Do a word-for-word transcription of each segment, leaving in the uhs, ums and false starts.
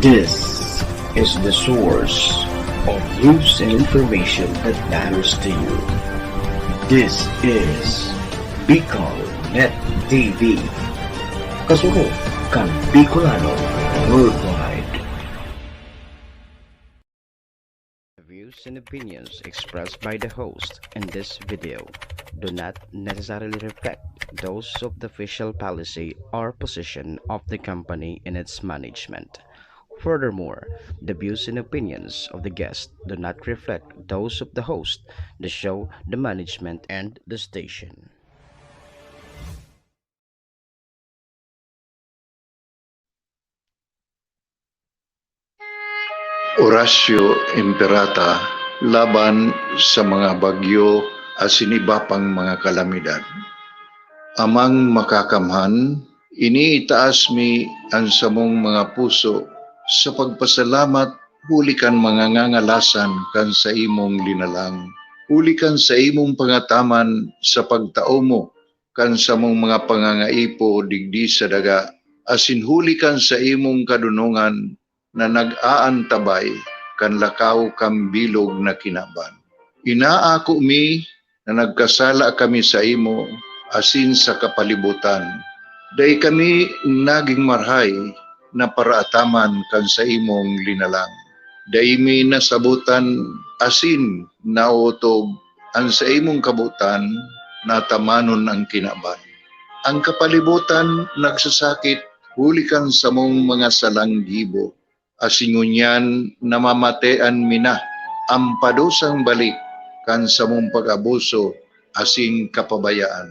This is the source of news and information that matters to you. This is Bicol Net T V. Kasurog kan Bicolano worldwide. The views and opinions expressed by the host in this video do not necessarily reflect those of the official policy or position of the company and its management. Furthermore, the views and opinions of the guest do not reflect those of the host, the show, the management, and the station. Horacio Imperata laban sa mga bagyo asin iba pang mga kalamidad. Amang Makakamhan, iniitaas mi an samong mga puso sa pagpasalamat huli kan mga ngangalasan kan saimong linalang, huli kan saimong pangataman sa pagtao mo kan samong mga pangangaipo digdi sa daga, asin huli kan saimong kadonongan na nag-aantabay kan lakaw kan bilog na kinaban. Inaako mi na nagkasala kami saimo asin sa kapalibotan. Dai kami nagin marahay na paraataman kan saimong linalang. Dai mi nasabotan asin naotob an saimong kabotan na atamanon an kinaban. An kapalibotan nagsasakit huli kan samong mga salang gibo, asin ngunyan namamatean mi na an padusang balik kan samong pag-abuso asin kapabayaan.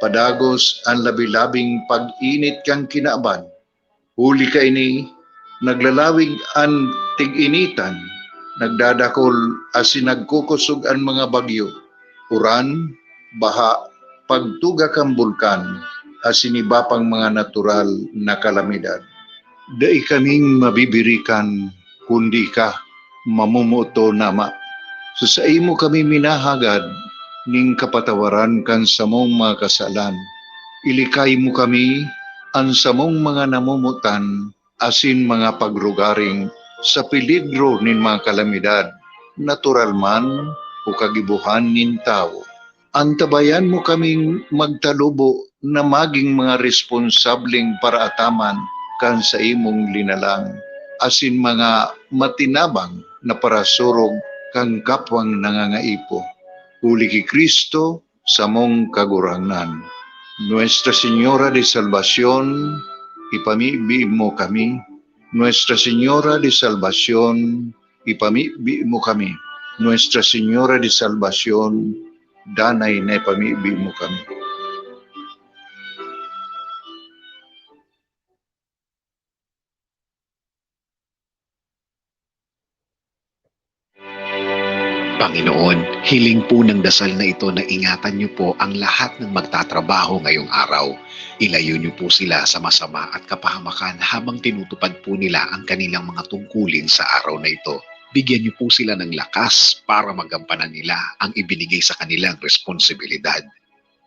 Padagos an labi-labing pag-init kan kinaban. Huli kaini, naglalawig an tig-initan, nagdadakol asin nagkukosog an mga bagyo, uran, baha, pagtuga kan bulkan, asin iba pang mga natural na kalamidad. Dai kaming mabibirikan, kundi ika, mamomoton, Ama. Sa saimo kami minahagad nin kapatawaran kan samong mga kasalan. Ilikay mo kami, an samong mga namomotan, asin mga pagrugaring sa peligro nin mga kalamidad, natural man o kagibohan nin tawo. Antabayan mo kaming magtalubo na magin mga responsableng paraataman kan saimong linalang, asin mga matinabang na parasurog kan kapwang nangangaipo. Huli ki Cristo, samong Kagurangnan. Nuestra Señora de Salvacion, ipamibi mo kami. Nuestra Señora de Salvacion, ipamibi mo kami. Nuestra Señora de Salvacion, danay na ipamibi mo kami. Panginoon, hiling po ng dasal na ito na ingatan niyo po ang lahat ng magtatrabaho ngayong araw. Ilayo niyo po sila sa masama at kapahamakan habang tinutupad po nila ang kanilang mga tungkulin sa araw na ito. Bigyan niyo po sila ng lakas para magampanan nila ang ibinigay sa kanilang responsibilidad.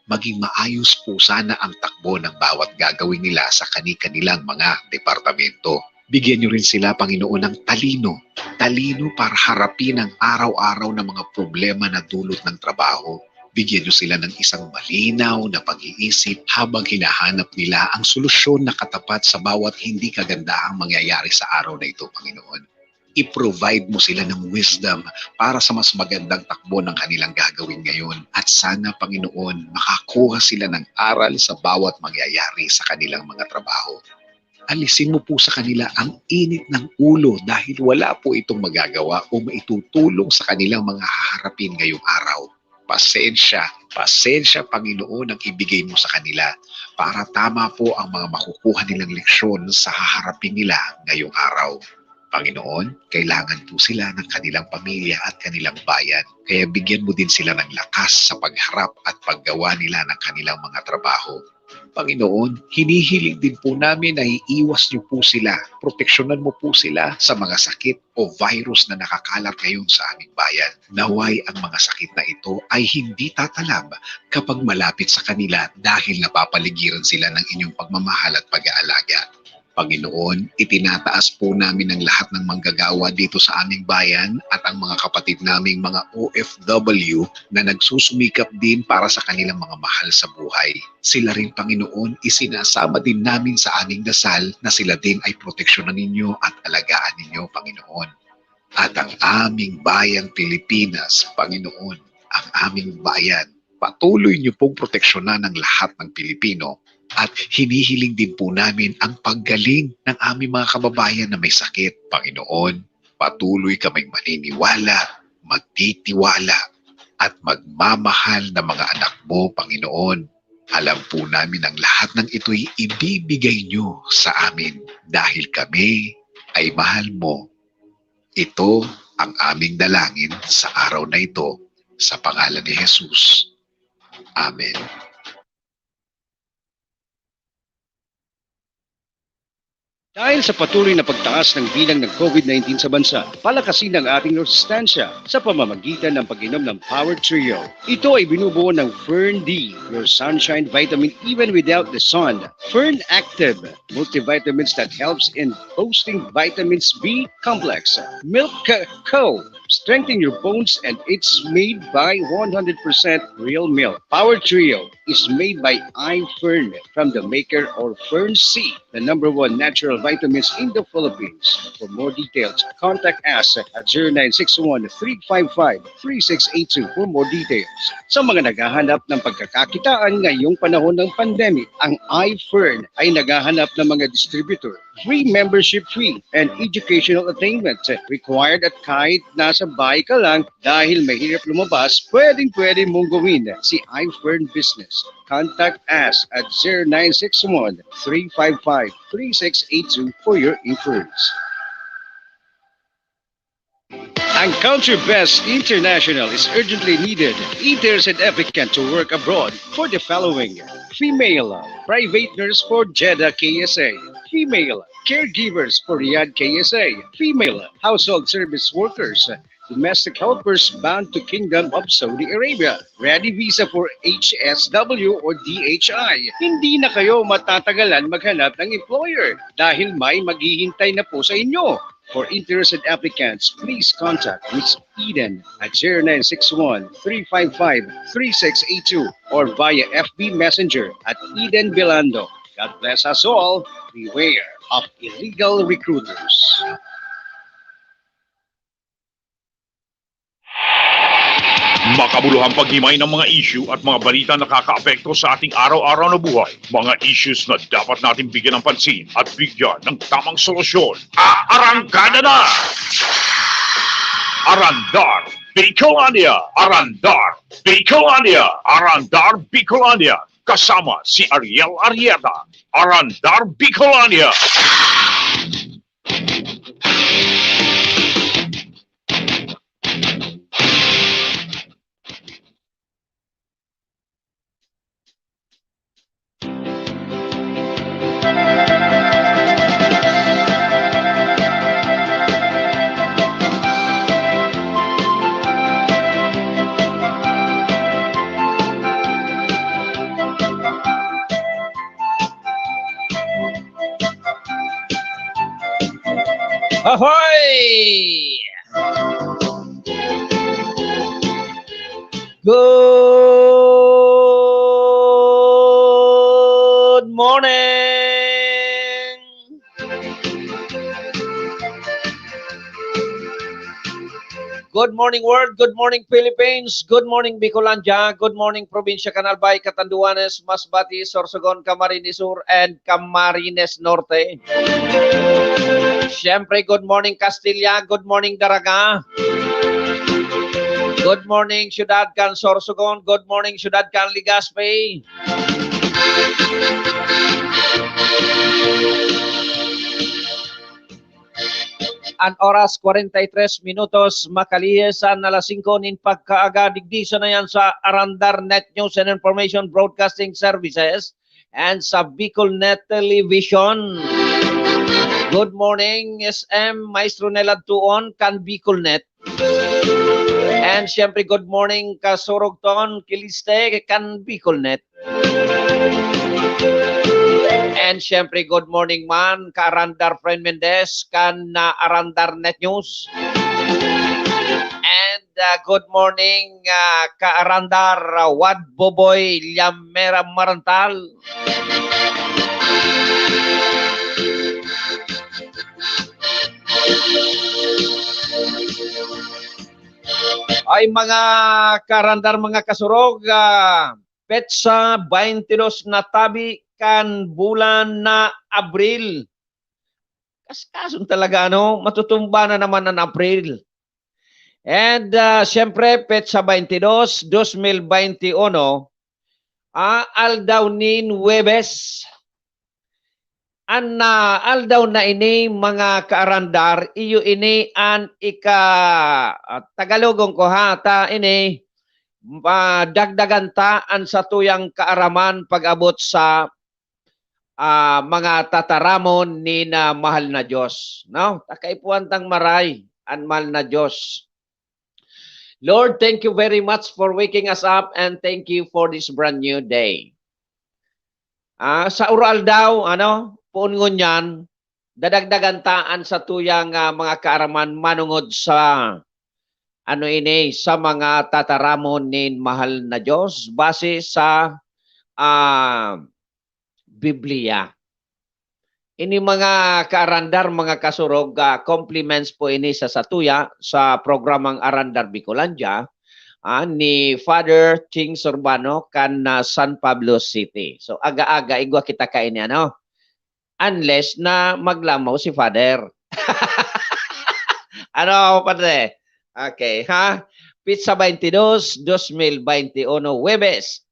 Maging maayos po sana ang takbo ng bawat gagawin nila sa kani-kanilang mga departamento. Bigyan niyo rin sila, Panginoon, ng talino. Talino para harapin ang araw-araw na mga problema na dulot ng trabaho. Bigyan niyo sila ng isang malinaw na pag-iisip habang hinahanap nila ang solusyon na katapat sa bawat hindi kagandahang mangyayari sa araw na ito, Panginoon. I-provide mo sila ng wisdom para sa mas magandang takbo ng kanilang gagawin ngayon. At sana, Panginoon, makakuha sila ng aral sa bawat mangyayari sa kanilang mga trabaho. Alisin mo po sa kanila ang init ng ulo dahil wala po itong magagawa o maitutulong sa kanilang mga haharapin ngayong araw. Pasensya, pasensya, Panginoon, ang ibigay mo sa kanila para tama po ang mga makukuha nilang leksyon sa haharapin nila ngayong araw. Panginoon, kailangan po sila ng kanilang pamilya at kanilang bayan. Kaya bigyan mo din sila ng lakas sa pagharap at paggawa nila ng kanilang mga trabaho. Panginoon, hinihiling din po namin na iiwas niyo po sila, proteksyonan mo po sila sa mga sakit o virus na nakakalat ngayon sa aming bayan. Naway ang mga sakit na ito ay hindi tatalab kapag malapit sa kanila dahil napapaligiran sila ng inyong pagmamahal at pag-aalaga. Panginoon, itinataas po namin ang lahat ng manggagawa dito sa aming bayan at ang mga kapatid naming mga O F W na nagsusumikap din para sa kanilang mga mahal sa buhay. Sila rin, Panginoon, isinasama din namin sa aming dasal na sila din ay proteksyonan ninyo at alagaan ninyo, Panginoon. At ang aming bayang Pilipinas, Panginoon, ang aming bayan, patuloy niyo pong proteksyonan ang lahat ng Pilipino at hinihiling din po namin ang paggaling ng aming mga kababayan na may sakit. Panginoon, patuloy kaming maniniwala, magtitiwala, at magmamahal na mga anak mo, Panginoon. Alam po namin ang lahat ng ito'y ibibigay niyo sa amin dahil kami ay mahal mo. Ito ang aming dalangin sa araw na ito, sa pangalan ni Jesus. Amen. Dahil sa patuloy na pagtaas ng bilang ng COVID nineteen sa bansa, palakasin ang ating resistensya sa pamamagitan ng pag-inom ng Power Trio. Ito ay binubuo ng Fern D, your sunshine vitamin even without the sun. Fern Active, multivitamins that helps in boosting vitamins B complex. Milk Co, strengthen your bones, and it's made by one hundred percent real milk. Power Trio is made by iFern from the maker of Fern C, the number one natural vitamins in the Philippines. For more details, contact us at zero nine six one, three five five, three six eight two for more details. Sa mga naghahanap ng pagkakakitaan ngayong panahon ng pandemic, ang iFern ay naghahanap ng mga distributor. Free membership fee and educational attainment required at kahit nasa bahay ka lang dahil mahirap lumabas, pwedeng-pwede mong gawin si iFern Business. Contact us at zero nine six one, three five five, three six eight two for your inquiries. Ang Country Best International is urgently needed. Interested applicant to work abroad for the following: female, private nurse for Jeddah K S A; female, caregivers for Riyadh K S A; female, household service workers, domestic helpers bound to Kingdom of Saudi Arabia. Ready visa for H S W or D H I. Hindi na kayo matatagalan maghanap ng employer dahil may maghihintay na po sa inyo. For interested applicants, please contact Miss Eden at zero nine six one, three five five, three six eight two or via F B Messenger at Eden Belando. God bless us all. Beware of illegal recruiters. Makabuluhang paghimay ng mga issue at mga balita na nakakaapekto sa ating araw-araw na buhay. Mga issues na dapat natin bigyan ng pansin at bigyan ng tamang solusyon. Aarangkada na! Arandar Bicolania! Arandar Bicolania! Arandar Bicolania! Kasama si Ariel Arrieta. Arandar Bicolania! Ahoy! Good morning! Good morning, world. Good morning, Philippines. Good morning, Bicolandia. Good morning, Probinsya Canal Bay, Catanduanes, Masbate, Sorsogon, Camarines Sur, and Camarines Norte. Siyempre, good morning, Castilla. Good morning, Daraga. Good morning, Syudad kan Sorsogon. Good morning, Syudad kan Legazpi. An oras, kwarenta y tres minutos, makalihis an alas singko nin pagkaaga. Digdi sana yan sa Arandar Net News and Information Broadcasting Services and sa Bicol Net Television. Good morning, S M Maestro Nel Adtuon, kan Bicol Net. And siyempre, good morning, Kasurog Ton Kiliste, kan Bicol Net. And syempre, good morning man, Ka Arandar Fren Mendez, kan, ah, Arandar Net News. And, ah, good morning, ah, Ka Arandar, ah, Wad Boboy Llamera Marantal. Ay, mga Ka Arandar, mga kasurog, ah, petsa twenty-two na tabi kan bulan na Abril. Kaskason talaga, ano, matutumba na naman ang Abril. And, ah, siyempre, petsa twenty-two, dos mil beinti uno, ah, aldaw nin Huwebes. An, ah, aldaw na ini, mga Ka Arandar, iyo ini an ika-, ah, Tagalogon ko, ha, ta ini, madagdagan ta an satuyang kaaraman pag-abot sa, ah, mga tataramon nin, ah, mahal na Diyos, no? Ta kaipuhan tang maray an mahal na Diyos. Lord, thank you very much for waking us up and thank you for this brand new day. Ah, sa Uraaldaw, ano, poon ngunyan, dadagdagan ta an satuyang, ah, mga kaaraman manongod sa, ano ini, sa mga tataramon nin mahal na Diyos base sa, ah, Biblia. Ini, mga Ka Arandar, mga kasurog, ah, compliments po ini sa satuya sa programang Arandar Bicolandia, ah, ni Father Ching Surbano kan, ah, San Pablo City. So, aga-aga, igwa kita kaini, ano? Unless na maglamaw si Father. Ano, Padre? Okay, ha? Petsa twenty-two, dos mil beinti uno, Huwebes.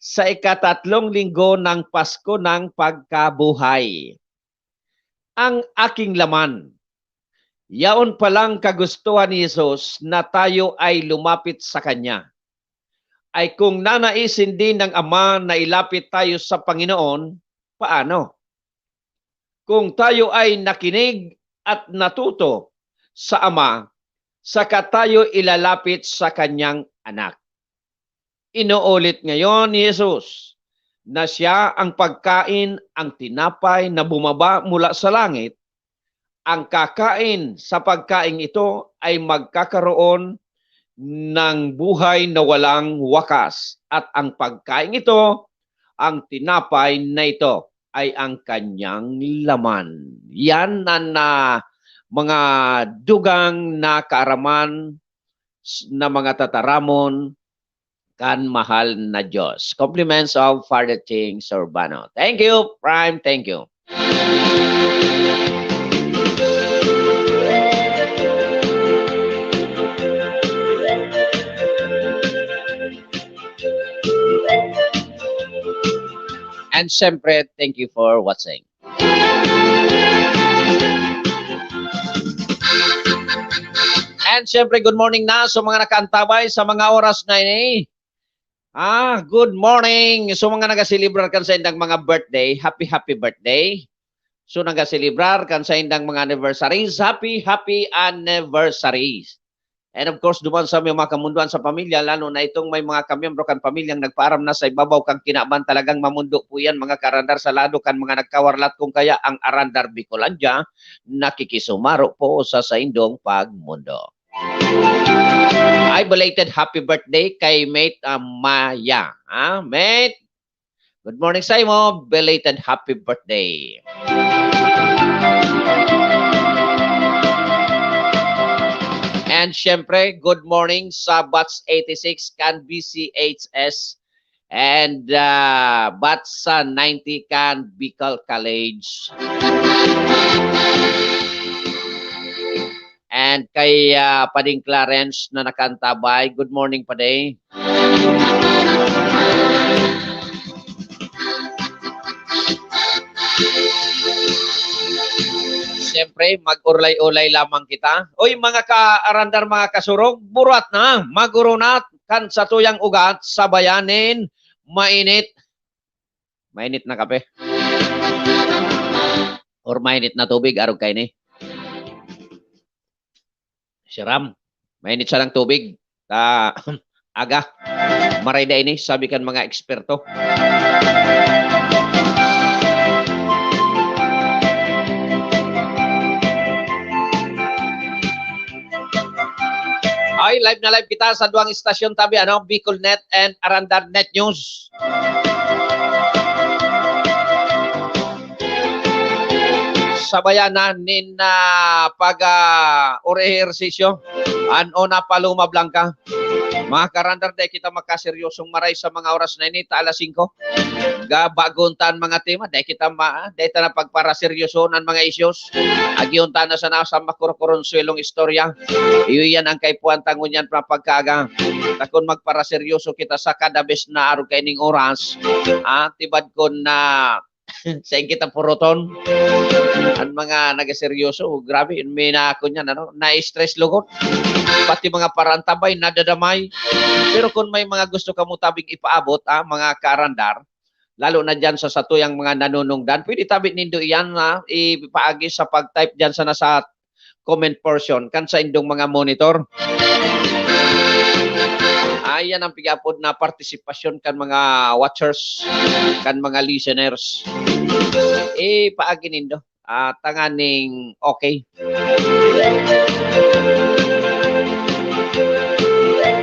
Sa ikatatlong linggo ng Pasko ng Pagkabuhay. Ang aking laman. Yaon palang kagustuhan ni Jesus na tayo ay lumapit sa Kanya. Ay kung nanaisin din ng Ama na ilapit tayo sa Panginoon, paano? Kung tayo ay nakinig at natuto sa Ama, saka tayo ilalapit sa Kanyang Anak. Inuulit ngayon ni Jesus na siya ang pagkain, ang tinapay na bumaba mula sa langit. Ang kakain sa pagkaing ito ay magkakaroon ng buhay na walang wakas. At ang pagkaing ito, ang tinapay na ito, ay ang kanyang laman. Yan ang, ah, mga dugang na kaaraman s-, na mga tataramon kan mahal na Diyos. Compliments of Father Ching Surbano. Thank you, Prime. Thank you. And syempre, thank you for watching. And syempre, good morning na sa mga nakaantabay sa mga oras na ini. Ah, good morning. So, mga nagaselebrar kan saindang mga birthday, happy, happy birthday. So, nagaselebrar kan saindang mga anniversaries, happy, happy anniversaries. And of course, duman sa may mga kamundoan sa pamilya, lalo na itong may mga kamiyembro kan pamilyang nagpaaram na sa ibabaw kan kinaban, talagang mamundo po yan, mga kaarandar, sa lado kan mga nagkawarlat. Kung kaya ang Arandar Bicolandia, nakikisumaro po sa saindong pagmundo. Ay, belated happy birthday kay Mate, ah, Maya. Ah, Mate, good morning sa imo. Belated happy birthday. And syempre, good morning sa Batch eighty-six kan B C H S and, ah, Batch sa ninety kan Bicol College. And kay, ah, Pading Clarence na nakaantabay. Good morning, Padi. Siyempre, mag-urlay-ulay lamang kita. Uy, mga kaarandar, mga kasurog, buruat na, magurunat, kan satuyang ugat, sabayan nin mainit. Mainit na kape. Or mainit na tubig, arog kaini. Siram. Mainit sanang tubig. Ta, aga. Maray daa ini, sabi kan mga eksperto. Live na live kita sa duwang istasyon tabi, ano, Bicol Net and Arandar Net News. Sabayan na nin, ah, pag, ah, or ehersisyo. An una, Paloma Blanca. Mga karandar, dai kita makaseryosong maray sa mga oras na ini, ta alas singko. Ga, bago unta an mga tema, dai kita ma-, dai ta na pagparaseryosohon an mga issues. Agion ta na sana sa makurukurong suelong istorya. Iyo yan ang kaipuhan ta ngunyan pa pagkaaga. Ta kun magparaseryoso kita sa kada bes na arog kaining oras, ah, tibad kun na sain kita puroton. An mga nagaseryoso, grabe, may na ako niyan, ano, na-stress lugod. Pati mga parantabay, nadadamay. Pero kun may mga gusto kamo tabing ipaabot, ah, mga kaarandar, lalo na diyan sa satuyang mga nanunungdan, pwede tabi nindo iyan na ipaagi sa pag-type diyan sana sa comment portion kan saindong mga monitor. Ah, yan ang pig-apod na partisipasyon kan mga watchers, kan mga listeners. Ipaagi nindo, ah, tanganing okay.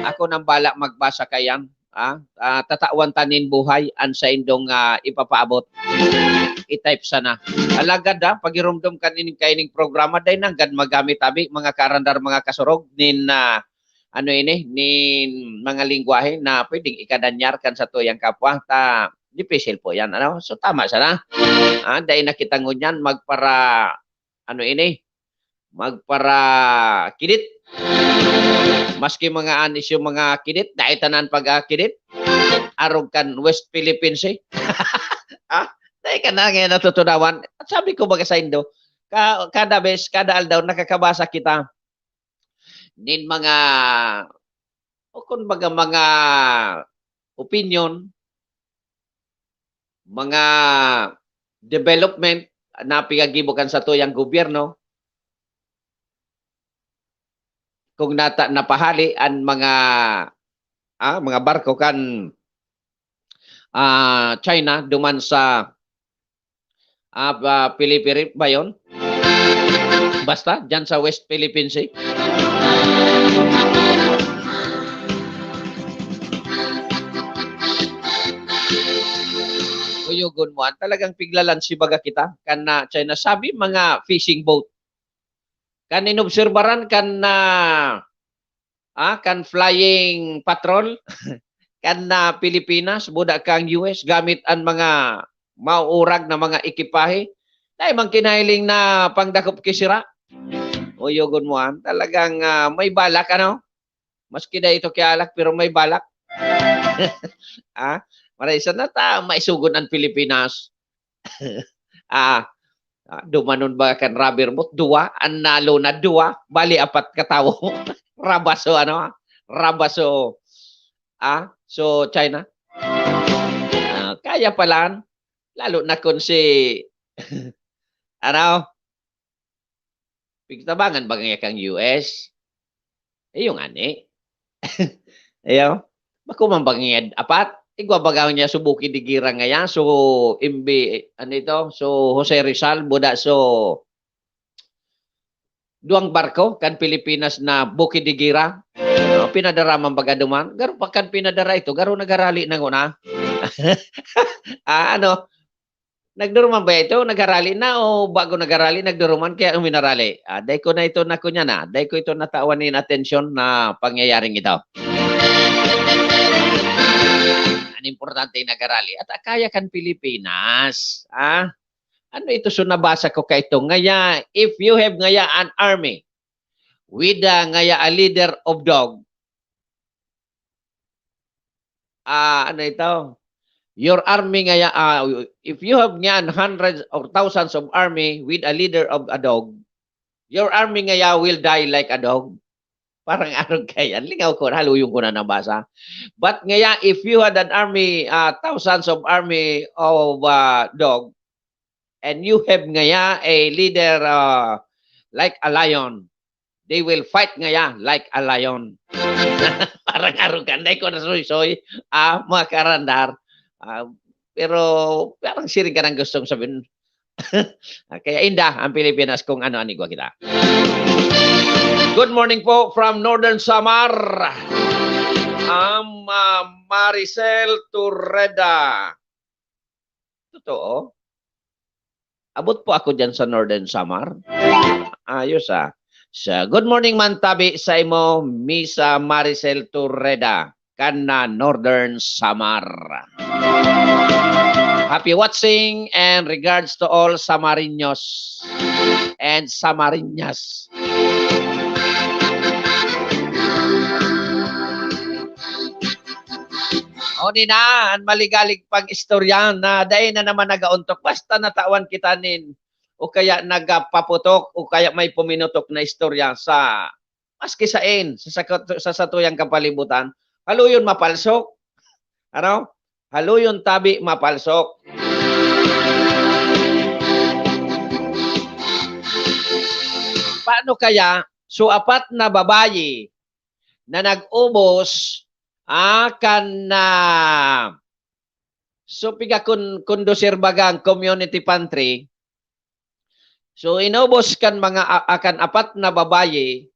Ako nang bala magbasa kayan. Ah, ah, tatawan ta nin buhay an saindong, ah, ipapaabot. I-type sana. Alagad, ah, pagiromdom kan ining kaining programa, dai nanggad magamit abi, mga kaarandar, mga kasurog, nin, ah, ano ini, nin mga lengwahe na pwedeng ikadanyar kan satuyang kapwa. Ta, dipisil po yan, ano? So, tama sana. Ah, dai na kita ngunyan magpara-, ano ini, magparakidit. Maski mga anis yung mga kidit, dai tanan pagkakidit. Arog kan West Philippine Sea. Ah, dai ka na ngayon natutunawan. At sabi ko baga saindo, ka-, kada bes, kada aldaw, nakakabasa kita nin mga, o kun baga mga opinyon, mga development na piggigibo kan satuyang gobyerno, kung nata-, napahali an mga, ah, mga barko kan, ah, China duman sa, ah, pa-, Pilipiri ba yun? Basta, dyan sa West Philippine Sea. Kuyogon mo, an talagang piglalan si baga kita, kan na China. Sabi mga fishing boat. Kan inobserbaran kan na, ah, kan flying patrol, kan na Pilipinas, buda kang U S, gamit an mga mauurag na mga ekipahe. Dai man kinahiling na pangdakop ki sira. Kuyogon mo, an talagang, ah, may balak, ano? Maski dai ito kialak, pero may balak. Ah, maray sana ta maisogon an Pilipinas. Ah, ah, dumanon ba kan rubber boat? Duwa. An nalunad, duwa. Bali, apat ka tawo. Rabaso, ano, ah, rabaso, ah, so China. Ah, kaya palan, lalo na kun si, ano, pigtabangan ba ngaya kang U S? Iyo ngani. Iyo. Bako man ba ngaya apat? Igwa baga niya so Bukidnon ngaya, so M B, ano ito? So Jose Rizal, buda, so duwang barko kan Pilipinas na Bukidnon. No, pinadara man baga duman. Garo pa kan pinadara ito, garo nagarali na nguna. Ah, ano, nagduruman ba ito? Nagharali na o bago nagharali, nagduruman kaya uminarali? Ah, dai ko na ito nakunyan na. Dai ko ito natawan nin atensyon na pangyayaring ito. An importante nagharali. At kaya kan Pilipinas, ah? Ano ito? So, nabasa ko ka ito. Ngaya, if you have ngaya an army with, ah, ngaya a leader of dog, ah, ano ito? Your army ngaya, ah, if you have ngaya hundreds or thousands of army with a leader of a dog, your army ngaya will die like a dog. Parang arog kaya. Lingaw ko, haluyon ko na nabasa. But ngaya, if you had an army, ah, thousands of army of, ah, dog, and you have ngaya a leader, ah, like a lion, they will fight ngaya like a lion. Parang arog kaya, dai ko na suysoy, ah, mga karandar. Ah, pero parang siring ka nang gustong sabihin. Ah, kaya inda ang Pilipinas kung ano an igwa kita. Good morning po from Northern Samar. Am, ah, Maricel Tureda. Totoo? Abot po ako dyan sa Northern Samar. Ayos, ah. So, good morning man tabi sa imo, Misa Maricel Tureda, kan na Northern Samar. Happy watching and regards to all Samariños and Samariñas. O, ni na, an maligalig pang istorya na dai na naman nagaontok. Basta natawan kita nin, o kaya nagapaputok, o kaya may puminutok na istorya sa, maski sain, sa, sa, sa satuyang kapalibutan, haluyon mapalsok. Ano? Haluyon tabi mapalsok. Paano kaya? So, apat na babayi na nag-ubos, ah, kan, ah, so, piga kun-, kondusir baga ang community pantry. So, inubos kan mga a-, a-, kan apat na babayi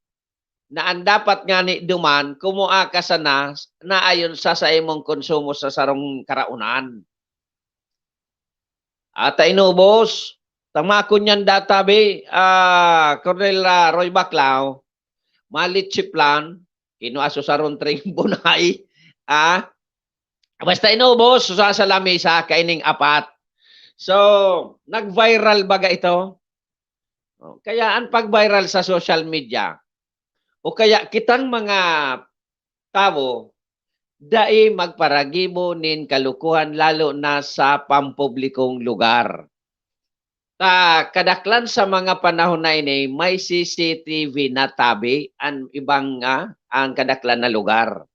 na an dapat ngani duman, kumua ka sana na ayon sa saimong konsumo sa sarong karaonan. Ata inubos, tama ko niyan data, bi, ah, Colonel, ah, Roy Baclao, malitsi plan, kinua sa sarong tring bunay, ah, basta inubos sa, sa lamesa, kaining apat. So, nag-viral baga ito? Oh, kaya an pag-viral sa social media, o kaya kitang mga tawo, dai magparagibo nin kalukuhan, lalo na sa pampublikong lugar. Ta kadaklan sa mga panahon na ini, may C C T V na tabi an ibang, ah, ang kadaklan na lugar.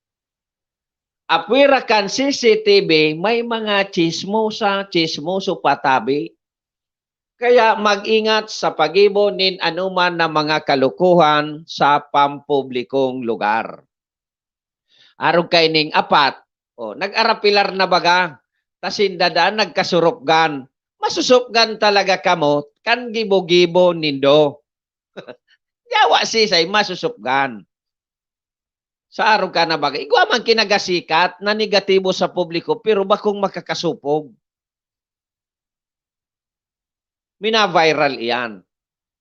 Apwera kan C C T V, may mga tsismosa, tsismoso pa tabi. Kaya mag-ingat sa paggibo nin anoman na mga kalokohan sa pampublikong lugar. Arog kaining apat, o, nag-arapilar na baga, ta sinda daan nagkasurupgan. Masusupgan talaga kamo kan gibo-gibo nindo. Yawa sisay, masusupgan. Sa arog ka na baga, igwa man kinagasikat na negatibo sa publiko, pero bakong makakasupog. Mina-viral iyan.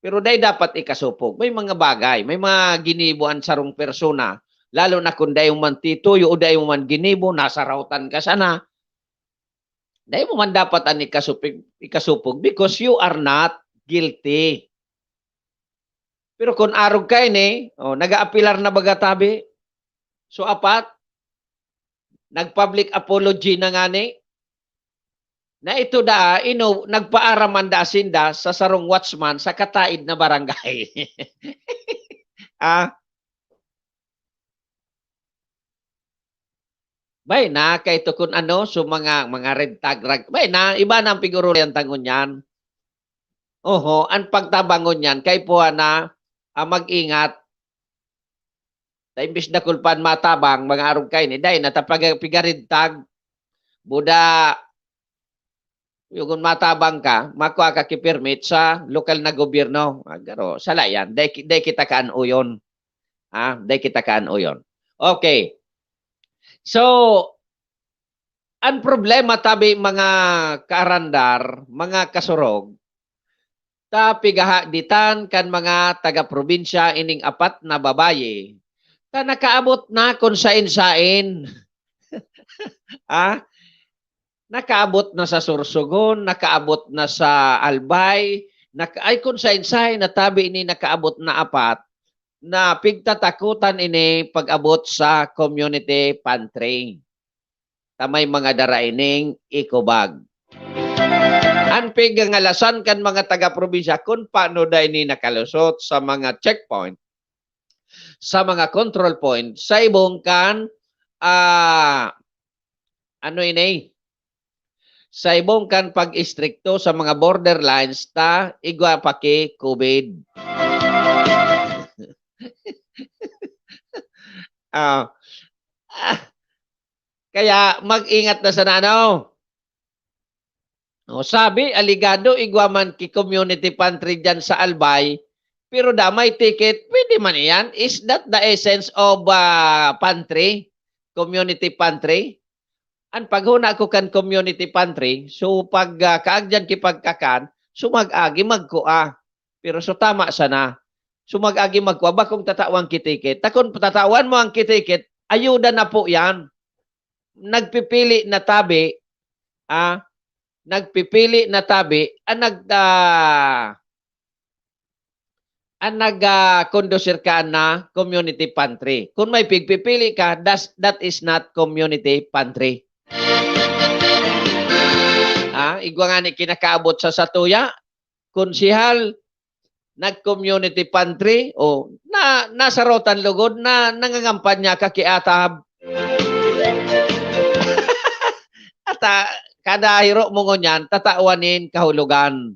Pero dai dapat ikasupog. May mga bagay, may mga ginibo an sarong persona, lalo na kung dai mo man tituyo o dai mo man ginibo, nasarawtan ka sana. Dai mo man dapat an ikasupig-, ikasupog because you are not guilty. Pero kung arog ka ini, oh, nag-aapilar na baga tabi. So, apat, nag-public apology na ngani. Na ito daa, ino, nagpaaram man daa sinda sa sarong watchman sa kataid na barangay. Ah? Bay na, kay to kun ano, so mga, mga red tag, rag-, bay na, iba na ang pig-orolayan ta ngunyan. Oho, an pagtabang ngunyan, kay puha na, ah, mag-ingat. Ta imbis na kulpan matabang, mga arog kaini, dai na ta pag-, piga-red tag. Buda, Yung kun matabang ka, makua ka ki permit sa lokal na gobyerno. Ah, garo, sala yan. Dai ki-, dai kita kaan-oyon. Ah, dai kita kaan-oyon. Okay. So, ang problema tabi, mga kaarandar, mga kasurog, ta pigahaditan kan mga taga-probinsya ining apat na babayi, ta nakaabot na kun sain-sain. Ah, nakaabot na sa Sorsogon, nakaabot na sa Albay, naka-, ay, kun sain-sain na tabi ini nakaabot na apat, na pigtatakotan ini pag-abot sa community pantry. Ta may mga dara ining eco bag. An pigangalasan kan mga taga-probinsya kun paano da ini nakalusot sa mga checkpoint, sa mga control point, sa ibong kan, ah, ano ini? Sa ibong kan pag-istrikto sa mga borderlines ta igwa pa ki COVID. Ah, ah, kaya mag-ingat na sana, ano? O, sabi, alegado, igwa man ki community pantry diyan sa Albay, Pero da may ticket, pwede man iyan. Is that the essence of, ah, pantry? Community pantry? An paghona ko kan community pantry, so pag, ah, kaagyan ki pagkakan, so mag-agi magkua. Pero so tama sana. So mag-agi magkua, bakong tatawan ki ticket. Ta kun tatawan mo an ki ticket, ayuda na po yan. Nagpipili na tabi, ah, nagpipili na tabi, ang nag-, ah, ang nag, ah, kondusir ka na community pantry. Kung may pigpipili ka, das-, that is not community pantry. Ah, igwa nga ni kinakaabot sa satuya, konsehal, nag-community pantry, o na, nasa rotan lugod na nangangampanya ka ki Atab. At, ah, kada hiro mo ngunyan, tatawan nin kahulogan.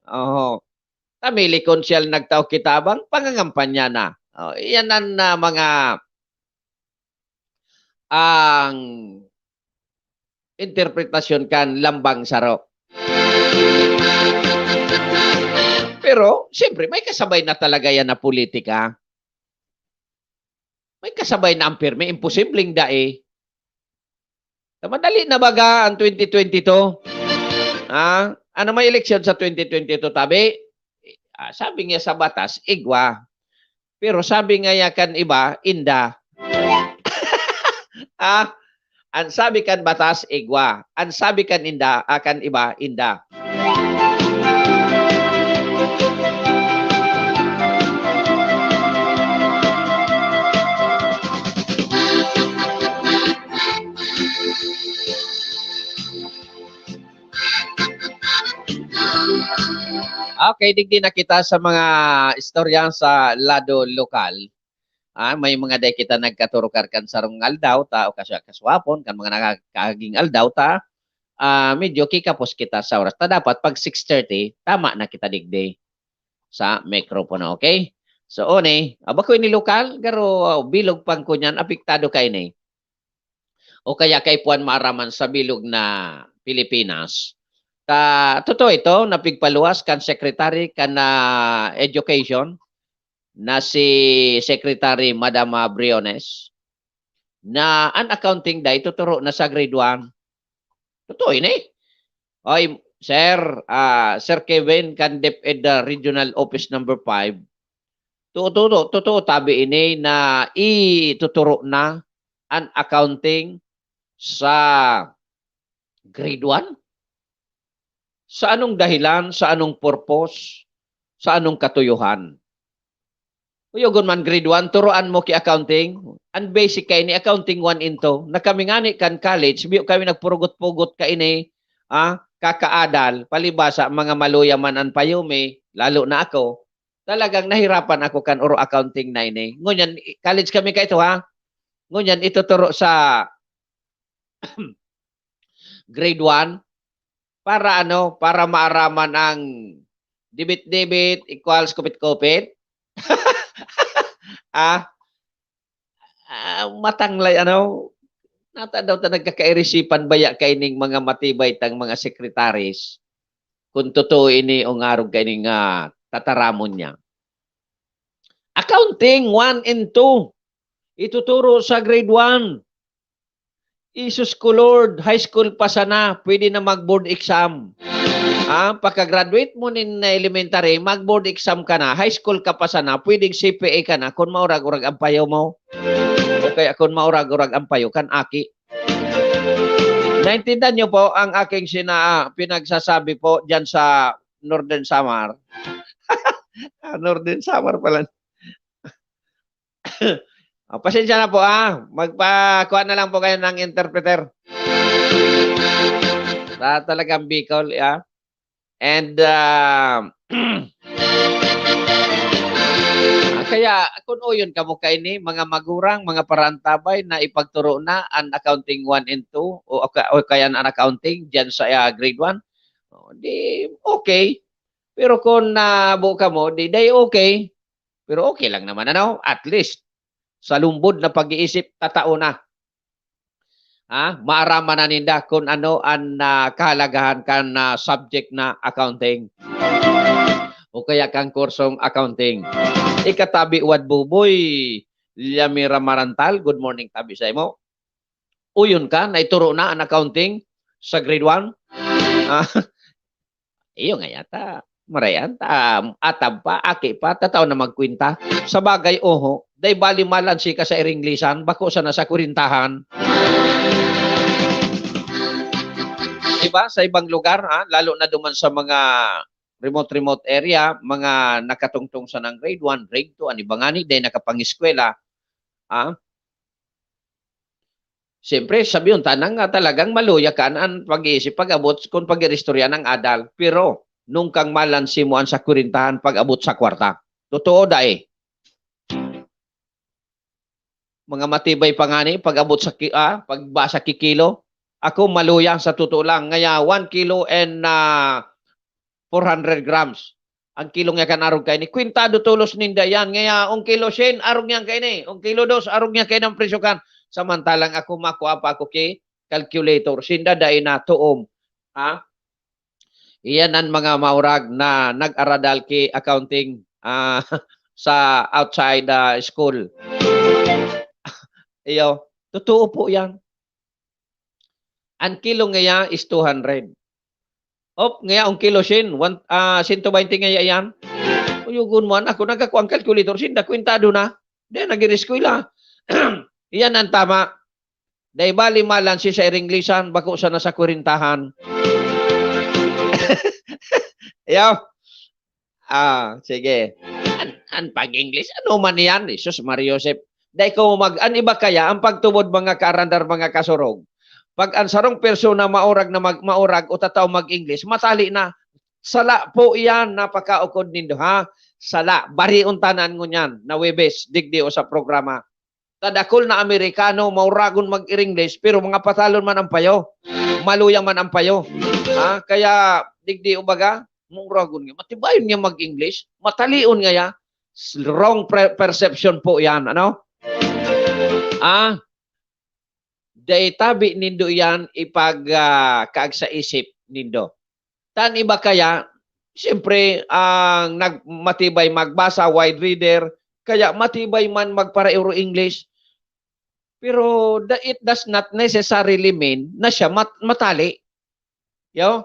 Oho. Ta milikon siya nagtao ki tabang, pangangampanya na. Oh, iyan an, ah, mga, ang interpretasyon kan lambang saro. Pero, siyempre, may kasabay na talaga yan na politika. May kasabay na ang pirmi, imposibleng dai. Ta madali na baga ang twenty twenty-two? Ah, ano may eleksyon sa twenty twenty-two, tabi? Ah, sabi niya sa batas, igwa. Pero sabi nga ya kan iba, inda. Ah, ang sabi kan batas, igwa. Ang sabi kan inda, ah, kan iba, inda. Okay, digdi na kita sa mga istorya sa lado lokal. Ah, may mga dai kita nagkaturukar kan sarong aldaw ta o kaswa-, kaswapon kan mga nakakaging aldaw ta. Ah, medyo kikapos kita sa oras ta dapat pag six thirty, tama na kita digdi sa mikropono, okay? So, oni, aba ko ini lokal, garo, ah, bilog pang kunyan, apektado ka ini. O kaya kaipuhan maaraman sa bilog na Pilipinas. Ta-, totoo ito, napigpaluwas kan secretary kan, ah, education na si Secretary Madam, ah, Briones, na an accounting dai tuturo na sa grade one. Totoo ini. Oy, sir, ah, Sir Kevin kan DepEd, ah, Regional Office Number five. Totoo, totoo, totoo, tabi ini na ituturo na an accounting sa grade one? Sa anong dahilan, sa anong purpose, sa anong katuyohan? Kuyogon man grade one, turoan mo ki accounting. An basic kaini, accounting one and two. Na kami ngani kan college, biyo kami nagpurugot-pugot kaini, ah, kakaadal. Palibasa, mga maluya man an payo mi, lalo na ako. Talagang nahirapan ako kan oro accounting na ini. Ngunyan, i-, college kami kaito, ha? Ngunyan, ituturo sa grade one, para ano, para maaraman ang debit-debit equals kupit-kupit. Ah, ah, matanglay ano, nata daw ta nagkakairisipan baya kaining mga matibay tang mga secretaries, kung totoo ini o ngarog kaining, ah, tataramon niya. Accounting one and two, ituturo sa grade one. Jesus ko, Lord, high school pa sana, pwede na mag-board exam. Ah, pagka-graduate mo nin elementary, mag-board exam ka na, high school ka pa sana, pwedeng C P A ka na, kun maurag-urag ang payo mo. O kaya kun maurag-urag ang payo kan aki. Naintindihan niyo po ang aking sina-, pinagsasabi po diyan sa Northern Samar? Ah, Northern Samar pala. Ah, pasensya na po, ah. Magpakuha na lang po kayo ng interpreter. Sa talagang Bicol, yeah. And, ah, ah, kaya, kun uyon kamo kaini, mga magurang, mga parantabay na ipagturo na an accounting one and two o, o ka-, o kaya an accounting diyan sa, ah, grade one, oh, di okay. Pero kun nabo kamo, di, di okay. Pero okay lang naman, ano? At least, sa lumbod na pag-iisip, tatao na. Ah, maaraman na ninda kun ano an, ah, kahalagahan kan, ah, subject na accounting. o kaya kang kursong accounting. Ikatabi, Wad Buboy, Yamira Marantal, good morning tabi sa imo. Uyon ka, naituro na an accounting sa grade one? Ah, iyo nga yata. Marayan ta, atab pa, aki pa, tataw na magkwenta. Sa bagay, oho, dai bali malansi ka sa Iringlisan, bako sana sa kwentahan. Diba? Sa ibang lugar, ha? Lalo na duman sa mga remote, remote area, mga nakatungtong sa nang grade one, grade two, an iba ngani, dai nakapangeskwela, ha? Siyempre, sabihon ta na nga talagang maluya ka an pag-iisip, pag-abot kun pag-iristorya nang adal. Pero, nung kang malansi mo an sa kwentahan pag-abot sa kwarta. Totoo, dai. Mga matibay pa ngani, pag-abot sa ki-, ah, pagbasa ki kilo. Ako, maluya sa totoo lang. Ngaya, one kilo and, ah, four hundred grams. Ang kilo nga kan arog kaini, kwentado tolos ninda yan. Ngaya, ang kilo syen, arog niyan kaini. Ang kilo dos, arog niyan kaini ang presyo kan. Samantalang ako, makua pa ako ki calculator. Sinda dai na, tuom. Ha? Iyan an mga maurag na nag-aradal ki accounting, ah, sa outside, ah, school. Iyo, totoo po yan. An kilo ngaya is two hundred. Op, ngaya ang kilo syen, one, ah, sento baynte ngaya iyan. Uyugon mo, anak ko, nagkakua ang calculator, sinda kwentado na. Di, nag-ireskwela. Iyan ang tama. Dai bali malansi sa Iringlisan, bako sana sa kwentahan. Yaw. Ah, sige. An, an pag-English, ano man yan? Jesus, Maria Joseph. Dai ko mag, an iba kaya, ang pagtubod, mga kaarandar, mga kasurog. Pag ang sarong persona maurag na mag, maurag o tataw mag-English, matali na. Sala po iyan, napakaukod nindo, ha? Sala. Barion tanan ngunyan, na Webes, digdi o sa programa. Kadakul na Amerikano, mauragon mag-Iringlish, pero mga patalon man ang payo. Maluya man ang payo. Ha? Kaya, digdi o baga, mauragon nga. Matibayon nga mag-English. Matalion nga ya. S-, wrong pre-, perception po yan, ano? Ah, dai tabi nindo yan ipag, ah, kaag sa isip nindo. Tan iba kaya, siyempre, ang nag-, matibay magbasa, wide reader, kaya matibay man magparairo English. Pero da-, it does not necessarily mean na siya mat-, matali. Yo?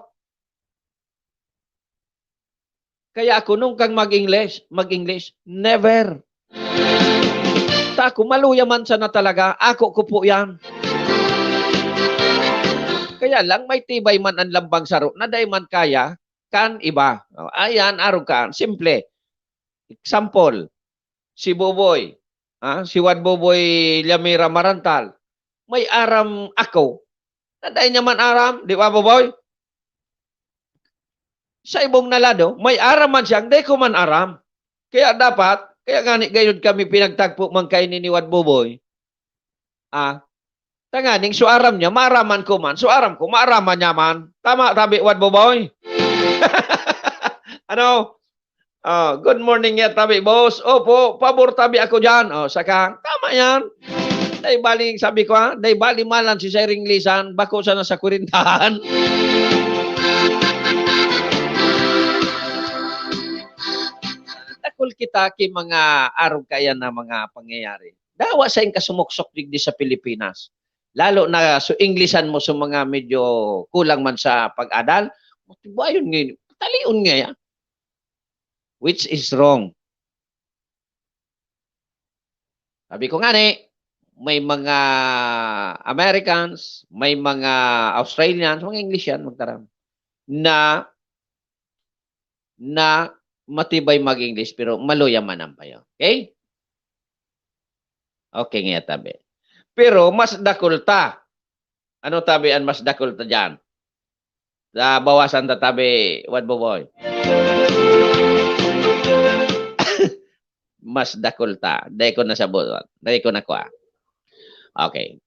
Kaya ako, nung kang mag-English, mag-English, never. Ta ako, maluya man sana talaga, ako ko po yan. Kaya lang, may tibay man an lambang saro na dai man kaya kan iba. O, ayan, arog ka. Simple. Example, si Boboy, ah, si Wad Boboy Llamira Marantal, may aram ako na dai niya man aram, di ba, Boboy? Sa ibong na lado, may aram man siyang dai ko man aram. Kaya dapat, kaya ngani gayod kami pinagtagpo man kaini ni Wad Boboy. Ah, tanganing so aram niya, maaraman ko man. So aram ko, maaraman niya man. Tama, tabi, Wad Boboy? Ano? Ah, good morning nga, tabi, boss. Opo, pabor tabi ako diyan. Oh, saka, tama yan. Dai baling, sabi ko, ha? Dai bali malansi sa Iringlisan, bako sana sa kwentahan. Dakul kita ki mga arog kaya na mga pangyayari. Dawa sa kasumuksok digdi sa Pilipinas. Lalo na so Englishan mo sa mga medyo kulang man sa pag-adal, matibayon nga yun. Talion nga yan. Which is wrong. Sabi ko nga ni, may mga Americans, may mga Australians, mga English yan, magtaram, na, na matibay mag-English, pero maluya man ang payo. Okay? Okay nga, tabi. Pero mas dakul ta. Ano, tabi, an mas dakul ta dyan? Sa bawasan ta, tabi, Wad Boboy. Mas dakul ta. Dai ko nasabutan. Dai ko nakua. Okay.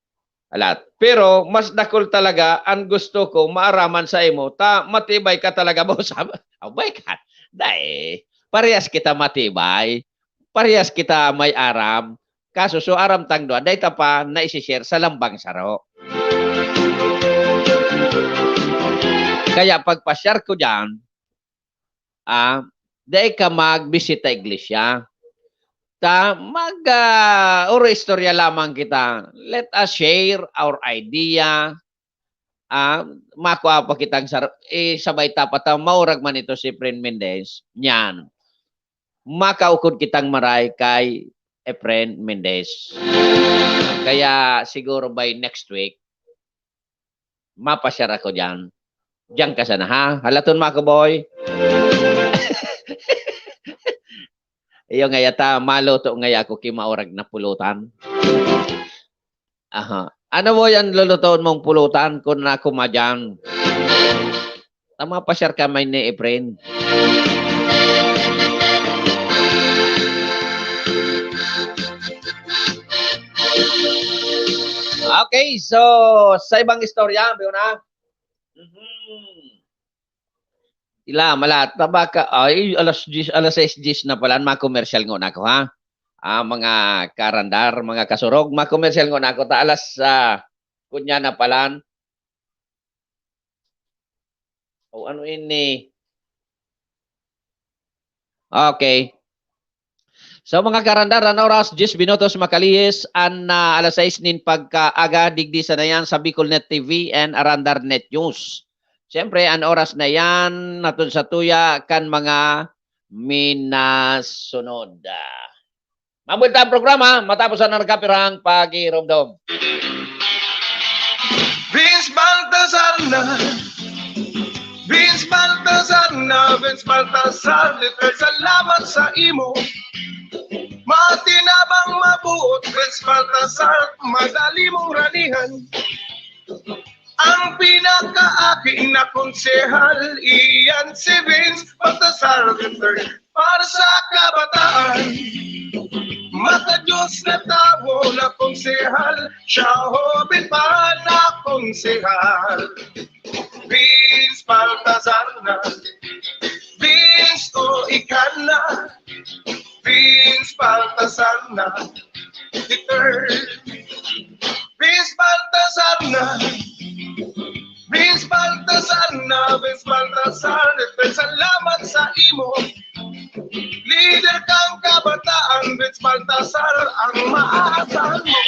Alat. Pero mas dakul talaga an gusto ko maaraman sa imo, ta matibay ka talaga, boss. Abay ka. Dai. Parehas kita matibay. Parehas kita may aram. Kaso, so aram tang duwa, dai ta pa naisi-share sa lambang saro. Kaya pagpa-share ko diyan, ah, Dai ka magbisita iglesia. Ta mag, ah, oro istorya lamang kita. Let us share our idea. Ah, makua pa kitang sar-, eh, sabay ta pa ta, maurag man ito si Friend Mendez. Yan. Makaukod kitang maray kay Efren Mendez. Kaya siguro by next week, mapasyar ako diyan. Diyan ka sana, ha? Halaton mo ako, boy. Iyo nga yata, maluto nga ako ki maurag na pulutan. Aha. Ano, boy, ang lulutoon mong pulutan kun ako madyan? Tama, pasyar ka may ni Efren. Okay, so, sa ibang istorya, Biyo na? Mhm. Ila, mala, tabaka, ay, alas diyes, alas sais diyes na pala, mga komersyal ngo na ako, ha? Ah, mga karandar, mga kasurog, mga komersyal ngo na ako, ta alas, ah, kunya na palan. O, ano ini? Okay. So, mga karandar, an oras, diyes minutos makalihis an, ah, alas sais nin pagkaaga, digdi sana yan sa Bicol Net T V and Arandar Net News. Siyempre, an oras na yan, hatod sa tuya kan mga minasunod. Ah, mabuelta ang programa matapos ang nagkapirang pagiromdom. Vince Baltazar na. Vince Baltazar na, Vince Baltazar, literal salamat sa imo. Matinabang mabuot, Vince Baltazar, madali mong ranihan. Ang pinakaaki na konsehal, iyan si Vince Baltazar the third. Para sa kabataan, mata-Diyos na tawo na konsehal, siya hoben pa na konsehal. Vince Baltazar na, Vince o ika na, Vince Baltazar na, the third. Vince Baltazar na, Vince Baltazar na, Vince Baltazar, literal salamat sa imo. Lider kang kabataan, Vince Baltazar, ang maaasahan mo.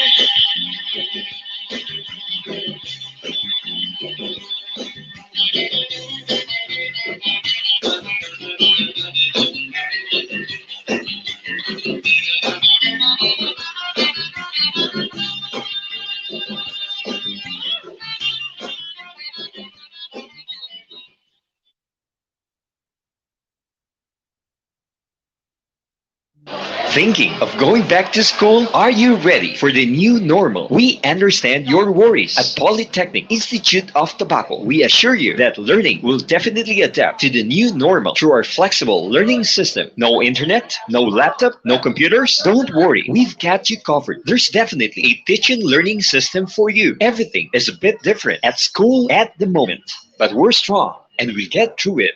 Thinking of going back to school? Are you ready for the new normal? We understand your worries. At Polytechnic Institute of Tabaco, we assure you that learning will definitely adapt to the new normal through our flexible learning system. No internet, no laptop, no computers? Don't worry, we've got you covered. There's definitely a teaching learning system for you. Everything is a bit different at school at the moment, but we're strong and we'll get through it.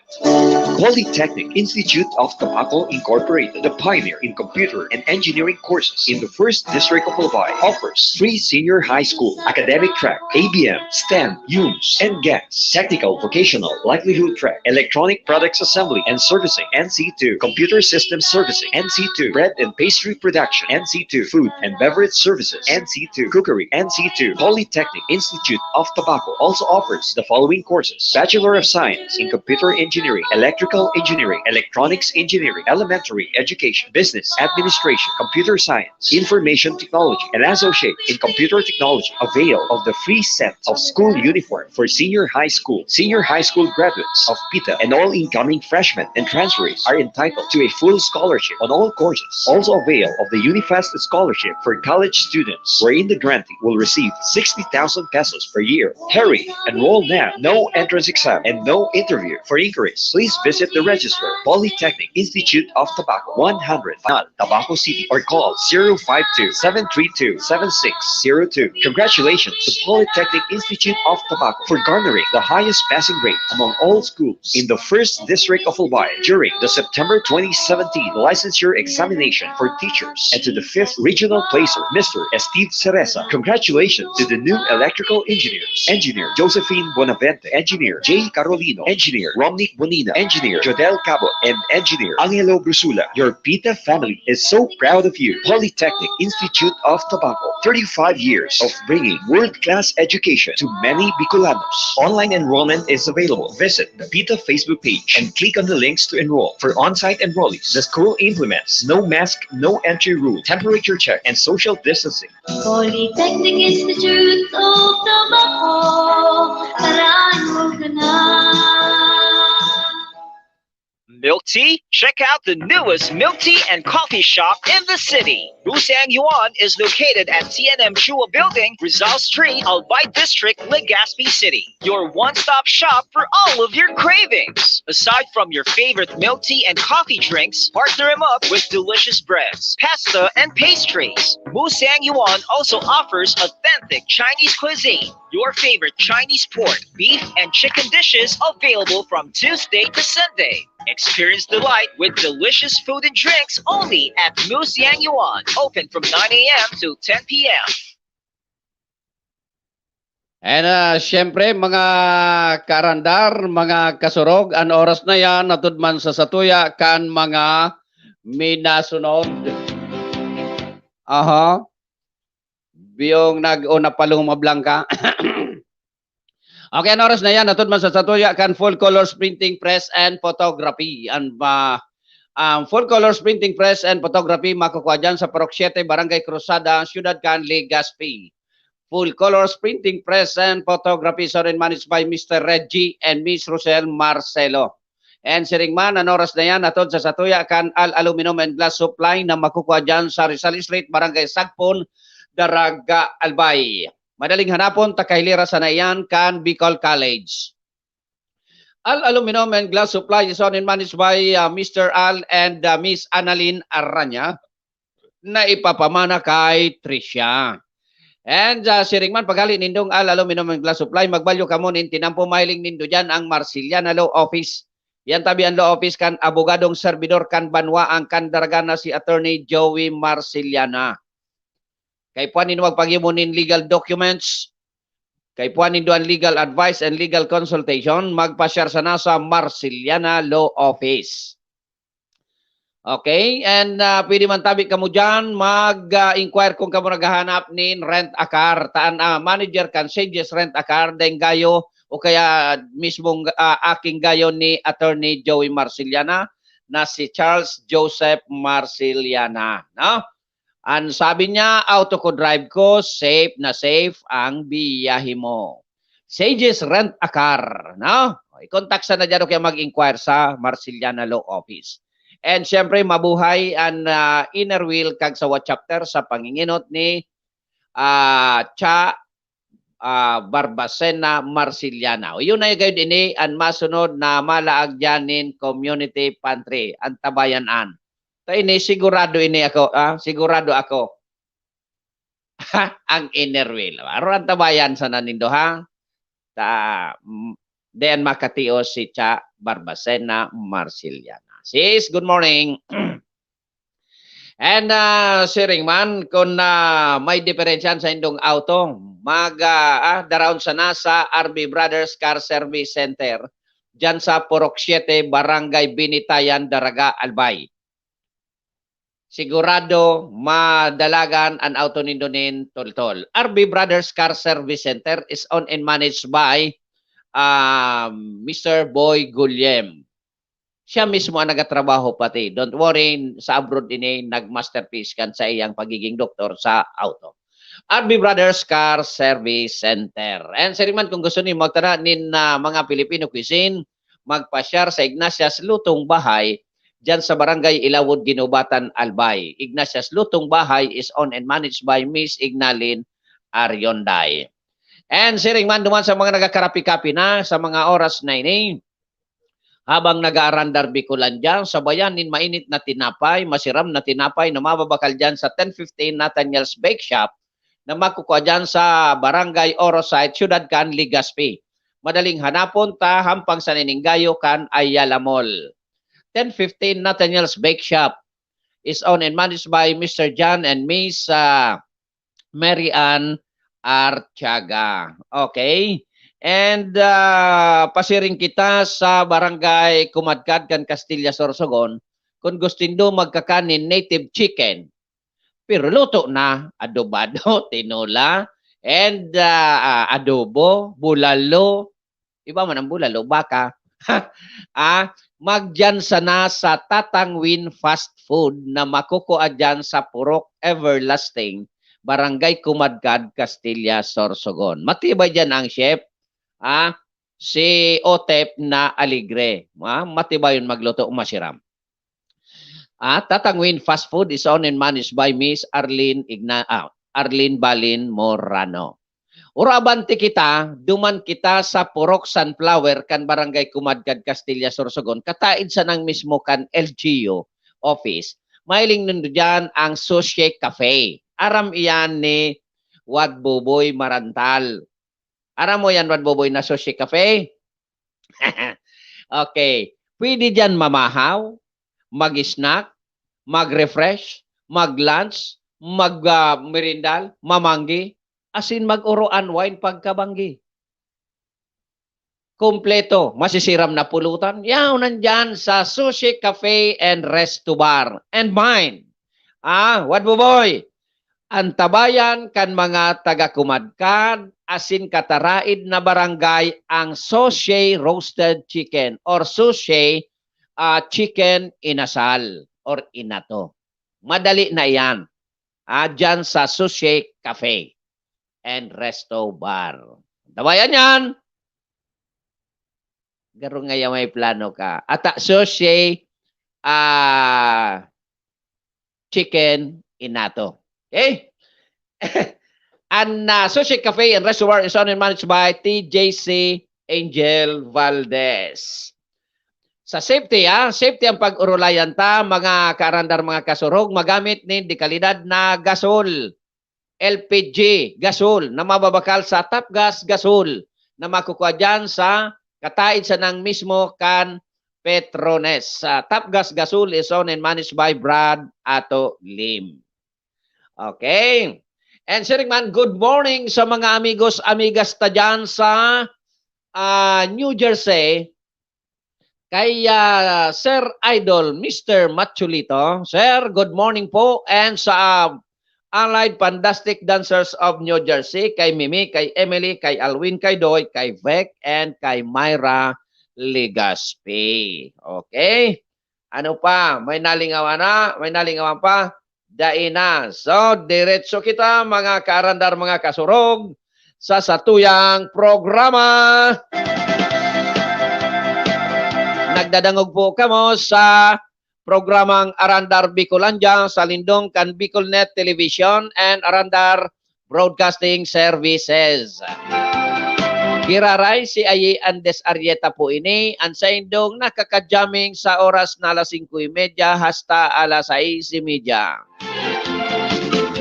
Polytechnic Institute of Tabaco Incorporated, the pioneer in computer and engineering courses in the first district of Albay, offers free senior high school, academic track, A B M, STEM, UMS, and GAS, technical vocational livelihood track, electronic products assembly and servicing, N C two, computer system servicing, N C two, bread and pastry production, N C two, food and beverage services, N C two, cookery, N C two. Polytechnic Institute of Tabaco also offers the following courses: Bachelor of Science in Computer Engineering, Electrical Engineering, Electronics Engineering, Elementary Education, Business Administration, Computer Science, Information Technology, and Associate in Computer Technology. Avail of the free set of school uniform for senior high school. Senior high school graduates of PITA and all incoming freshmen and transferees are entitled to a full scholarship on all courses. Also avail of the Unifest scholarship for college students, wherein the grantee will receive sixty thousand pesos per year. Hurry! Enroll now. No entrance exam and no interview. For inquiries, please visit the registrar, Polytechnic Institute of Tabaco, one hundred Tabaco City, or call zero five two, seven three two, seven six zero two. Congratulations to Polytechnic Institute of Tabaco for garnering the highest passing rate among all schools in the first district of Albay during the September twenty seventeen licensure examination for teachers, and to the fifth regional placer, Mister Steve Cereza. Congratulations to the new electrical engineers, Engineer Josephine Bonavente, Engineer J Carolina Tino, Engineer Romnick Bonina, Engineer Jodel Cabo, and Engineer Angelo Brusula. Your Pita family is so proud of you. Polytechnic Institute of Tabaco, thirty-five years of bringing world-class education to many Bicolanos. Online enrollment is available. Visit the Pita Facebook page and click on the links to enroll. For on-site enrollees, the school implements no mask, no entry rule, temperature check, and social distancing. Polytechnic Institute of Tabaco, Parañaque na. Milk tea? Check out the newest milk tea and coffee shop in the city. Musang Yuan is located at T N M Chua Building, Rizal Street, Albay District, Legazpi City. Your one-stop shop for all of your cravings. Aside from your favorite milk tea and coffee drinks, partner them up with delicious breads, pasta, and pastries. Musang Yuan also offers authentic Chinese cuisine. Your favorite Chinese pork, beef, and chicken dishes available from Tuesday to Sunday. Experience delight with delicious food and drinks only at Musang Yuan. Open from nine a m to ten p m. And, ah, siyempre, mga kaarandar, mga kasurog, an oras na yan, natud man sa satuya kan mga minasunod. Aha. Biyong nag-, o napalumab lang ka. Okay, an oras na yan, natud man sa satuya kan Full Colors Printing Press and Photography. An ba, ang Full Colors Printing Press and Photography makukua dyan sa Purok Siete, Barangay Cruzada, Siyudad kan Legazpi. Full Colors Printing Press and Photography, owned and managed by Mister Reggie and Miss Rosel Marcelo. And siring man, an oras na yan, natud sa satuya kan Al Aluminum and Glass Supply na makukua dyan sa Rizal Street, Barangay Sagpon, Daraga, Albay. Madaling hanapon, ta kahilera sana iyan kan Bicol College. Al Aluminum and Glass Supply is owned and managed by, uh, Mister Al and, uh, Miss Annalyn Aranya, na ipapamana kay Tricia. And, uh, siring man, paghali nindong Al Aluminum and Glass Supply, magbalyo kamo nin tinampo, mahiling nindo dyan ang Marceliana Law Office. Yan tabi an law office kan abogadong serbidor kan banwa, ang kandaragan na si Attorney Joey Marceliana. Kay puan nindo magpagibo nin legal documents, kay puan nindo an legal advice and legal consultation, magpasyar sana sa Marceliana Law Office. Okay, and, ah, pwede man tabi kamo dyan, mag, ah, inquire kung kamo naghahanap nin rent a car. Taan, ah, manager kan Sages Rent a Car, deng gayo, o kaya mismong, ah, aking gayo ni Attorney Joey Marceliana, na si Charles Joseph Marceliana, no? An sabi niya, "Auto ko, drive ko, safe na safe ang biyahe mo." Sages Rent a Car, no? I-contact sana dyan o kaya mag-inquire sa Marceliana Law Office. And siyempre, mabuhay an, ah, Inner Wheel Cagsawa Chapter sa panginginot ni, ah, Cha, ah, Barbacena Marceliana. O, yun na gayud ini an masunod na malaag dyan nin community pantry, an tabayan an. Ta ini, sigurado ini ako, ah, sigurado ako. Ang Inner Wheel. Aron tabayan sana nindo, ha? Ta, mm, then makatios si Cha Barbacena Marceliana. Sis, good morning. And, ah, siring man, kun, ah, may diferensya sa indong auto, mag, ah, ah, daraon sana sa R B Brothers Car Service Center, dyan sa Purok Siete, Barangay Binitayan, Daraga, Albay. Sigurado madalagan an auto nindo nin toltol. R B Brothers Car Service Center is owned and managed by, um, Mister Boy Guillem. Siya mismo ang nagatrabaho pati. Don't worry, sa abroad ini, nag-masterpiece kan sa iyang pagiging doktor sa auto. R B Brothers Car Service Center. And siring man, kung gusto niyo magtana nin, ah, mga Filipino cuisine, magpasyar sa Ignatius Lutong Bahay, dyan sa Barangay Ilawod, Guinobatan, Albay. Ignatius Lutong Bahay is owned and managed by Miss Ignalin Arionday. And siring man duman sa mga nagakarapi-kapi na sa mga oras na ini, habang nag-aarandar Bicolandia, sabayan nin mainit na tinapay, masiram na tinapay na mababakal dyan sa ten fifteen Nathaniel's Bake Shop na makukua dyan sa Barangay Oro Site, Siyudad kan Legazpi. Madaling hanapon ta hampang sa nininggayo kan Ayala Mall. Ten fifteen Nathaniel's Bake Shop is owned and managed by Mister John and Miss, ah, Mary Ann Artiaga. Okay? And, ah, pasiring kita sa Barangay Kumadkad kan Castilla, Sorsogon, kun gusto nindo magkakan nin native chicken. Pero luto na, adobado, tinola, and, ah, ah, adobo, bulalo. Iba man ang bulalo, baka. Ah, magdiyan sana sa Tatang Win Fast Food na makukua diyan sa Purok Everlasting, Barangay Kumadkad, Castilla, Sorsogon. Matibay diyan ang chef, ah, si Otep na Alegre. Ah, matibay yun magluto, masiram. Ah, Tatang Win Fast Food is owned and managed by Miss Arlene Igna-, ah, Arlene Balin Morano. Uraban ti kita, duman kita sa Purok Sunflower kan Barangay Kumadkad, Castilla, Sorsogon, kataid sanang mismo kan L G U office. Mahiling nindo diyan ang Sushi Cafe. Aram iyan ni Wad Buboy Marantal. Aram mo yan, Wad Buboy, na Sushi Cafe? Okay. Pwede diyan mamahaw, mag-snack, mag-refresh, mag-lunch, mag, ah, merindal, mamanggi, asin mag-oro unwind pagkabanggi. Kompleto, masisiram na pulutan. Yaw, nandyan sa Sushi Cafe and Resto Bar. And mine. Ah, Wad Buboy? Antabayan kan mga taga-Kumadkad asin kataraid na barangay ang Sushi Roasted Chicken or Sushi, ah, Chicken Inasal or Inato. Madali na iyan. Ah, diyan sa Sushi Cafe and Resto Bar. Antabayan yan! Garo ngaya may plano ka. Ata Sushi, ah, Chicken Inato. Okay? An, ah, Sushi Cafe and Resto Bar is owned and managed by T J C Angel Valdez. Sa safety, ah, safety ang pag-urulayan ta, mga kaarandar, mga kasurog, magamit nin dekalidad na gasol, L P G gasol, na mababakal sa Top Gas Gasol, na makukua diyan sa kataid sanang mismo kan Petrones. Sa Top Gas Gasol is owned and managed by Brad Ato Lim. Okay. And siring man, good morning sa mga amigos, amigas ta dyan sa, ah, New Jersey. Kay, ah, Sir Idol, Mister Machulito. Sir, good morning po. And sa, ah, Allied Fantastic Dancers of New Jersey, kay Mimi, kay Emily, kay Alwin, kay Doy, kay Vec, and kay Myra Legaspi. Okay? Ano pa? May nalingawan na? May nalingawan pa? Dai na. So, diretso kita, mga kaarandar, mga kasurog, sa satuyang programa. Nagdadangog po kamo sa programang Arandar Bicolandia sa lindong kan Bicolnet Television and Arandar Broadcasting Services. Giraray si Ayi Andes Arrieta po ini, an saindong nakakadyamming sa oras na alas singko y media hasta alas sais y media.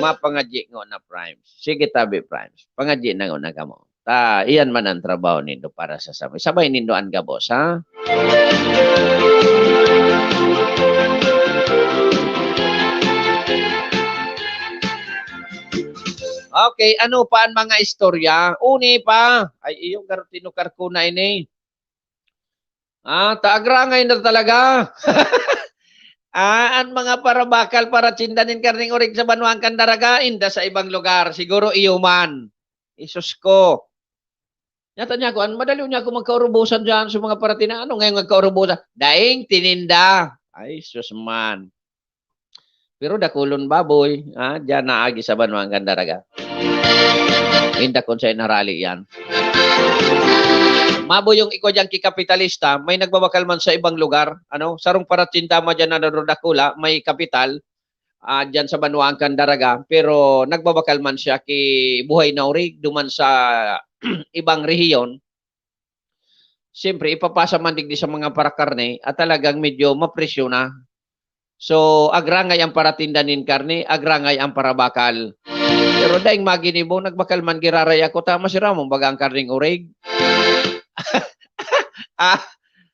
Mapangadyi ngona, Primes. Sige, tabi, Primes. Pangadyi na ngona kamo. Ta, iyan man ang trabaho nindo para sa sabay. Sabay nindo an gabos, ha? Okay, ano pa an mga istorya? Uni pa. Ay, iyo, garo tinukar ko na ini. Ah, ta agrangay na talaga. Ah, an mga parabakal, paratsinda nin karneng orig sa banwaan kan Daraga, inda sa ibang lugar. Siguro iyo man. Isus ko. Yata niya ako, an madali niya ako magkaurubosan diyan sa mga paratina. Ano ngayon magkaurubosan? Daing tininda. Ay, sus man. Pero dakulon baboy, ah, diyan naagi sa banwaan kan Daraga. Inda kun sa inarali yan. Mabo yung ikaw dyan kikapitalista, may nagbabakal man sa ibang lugar, ano, sarong paratsinda man dyan na nadadakula, may kapital, ah, dyan sa banwaan kan Daraga, pero nagbabakal man siya ki buhay na orig, duman sa ibang rehiyon. Siyempre, ipapasa man digdi sa mga parakarne at talagang medyo mapresyo na. So, agrangay ang paratinda nin karne, agrangay ang parabakal. Pero daing maginibo, nagbakal man giraray ako, tama si Ramon, baga ang karneng orig. Ah,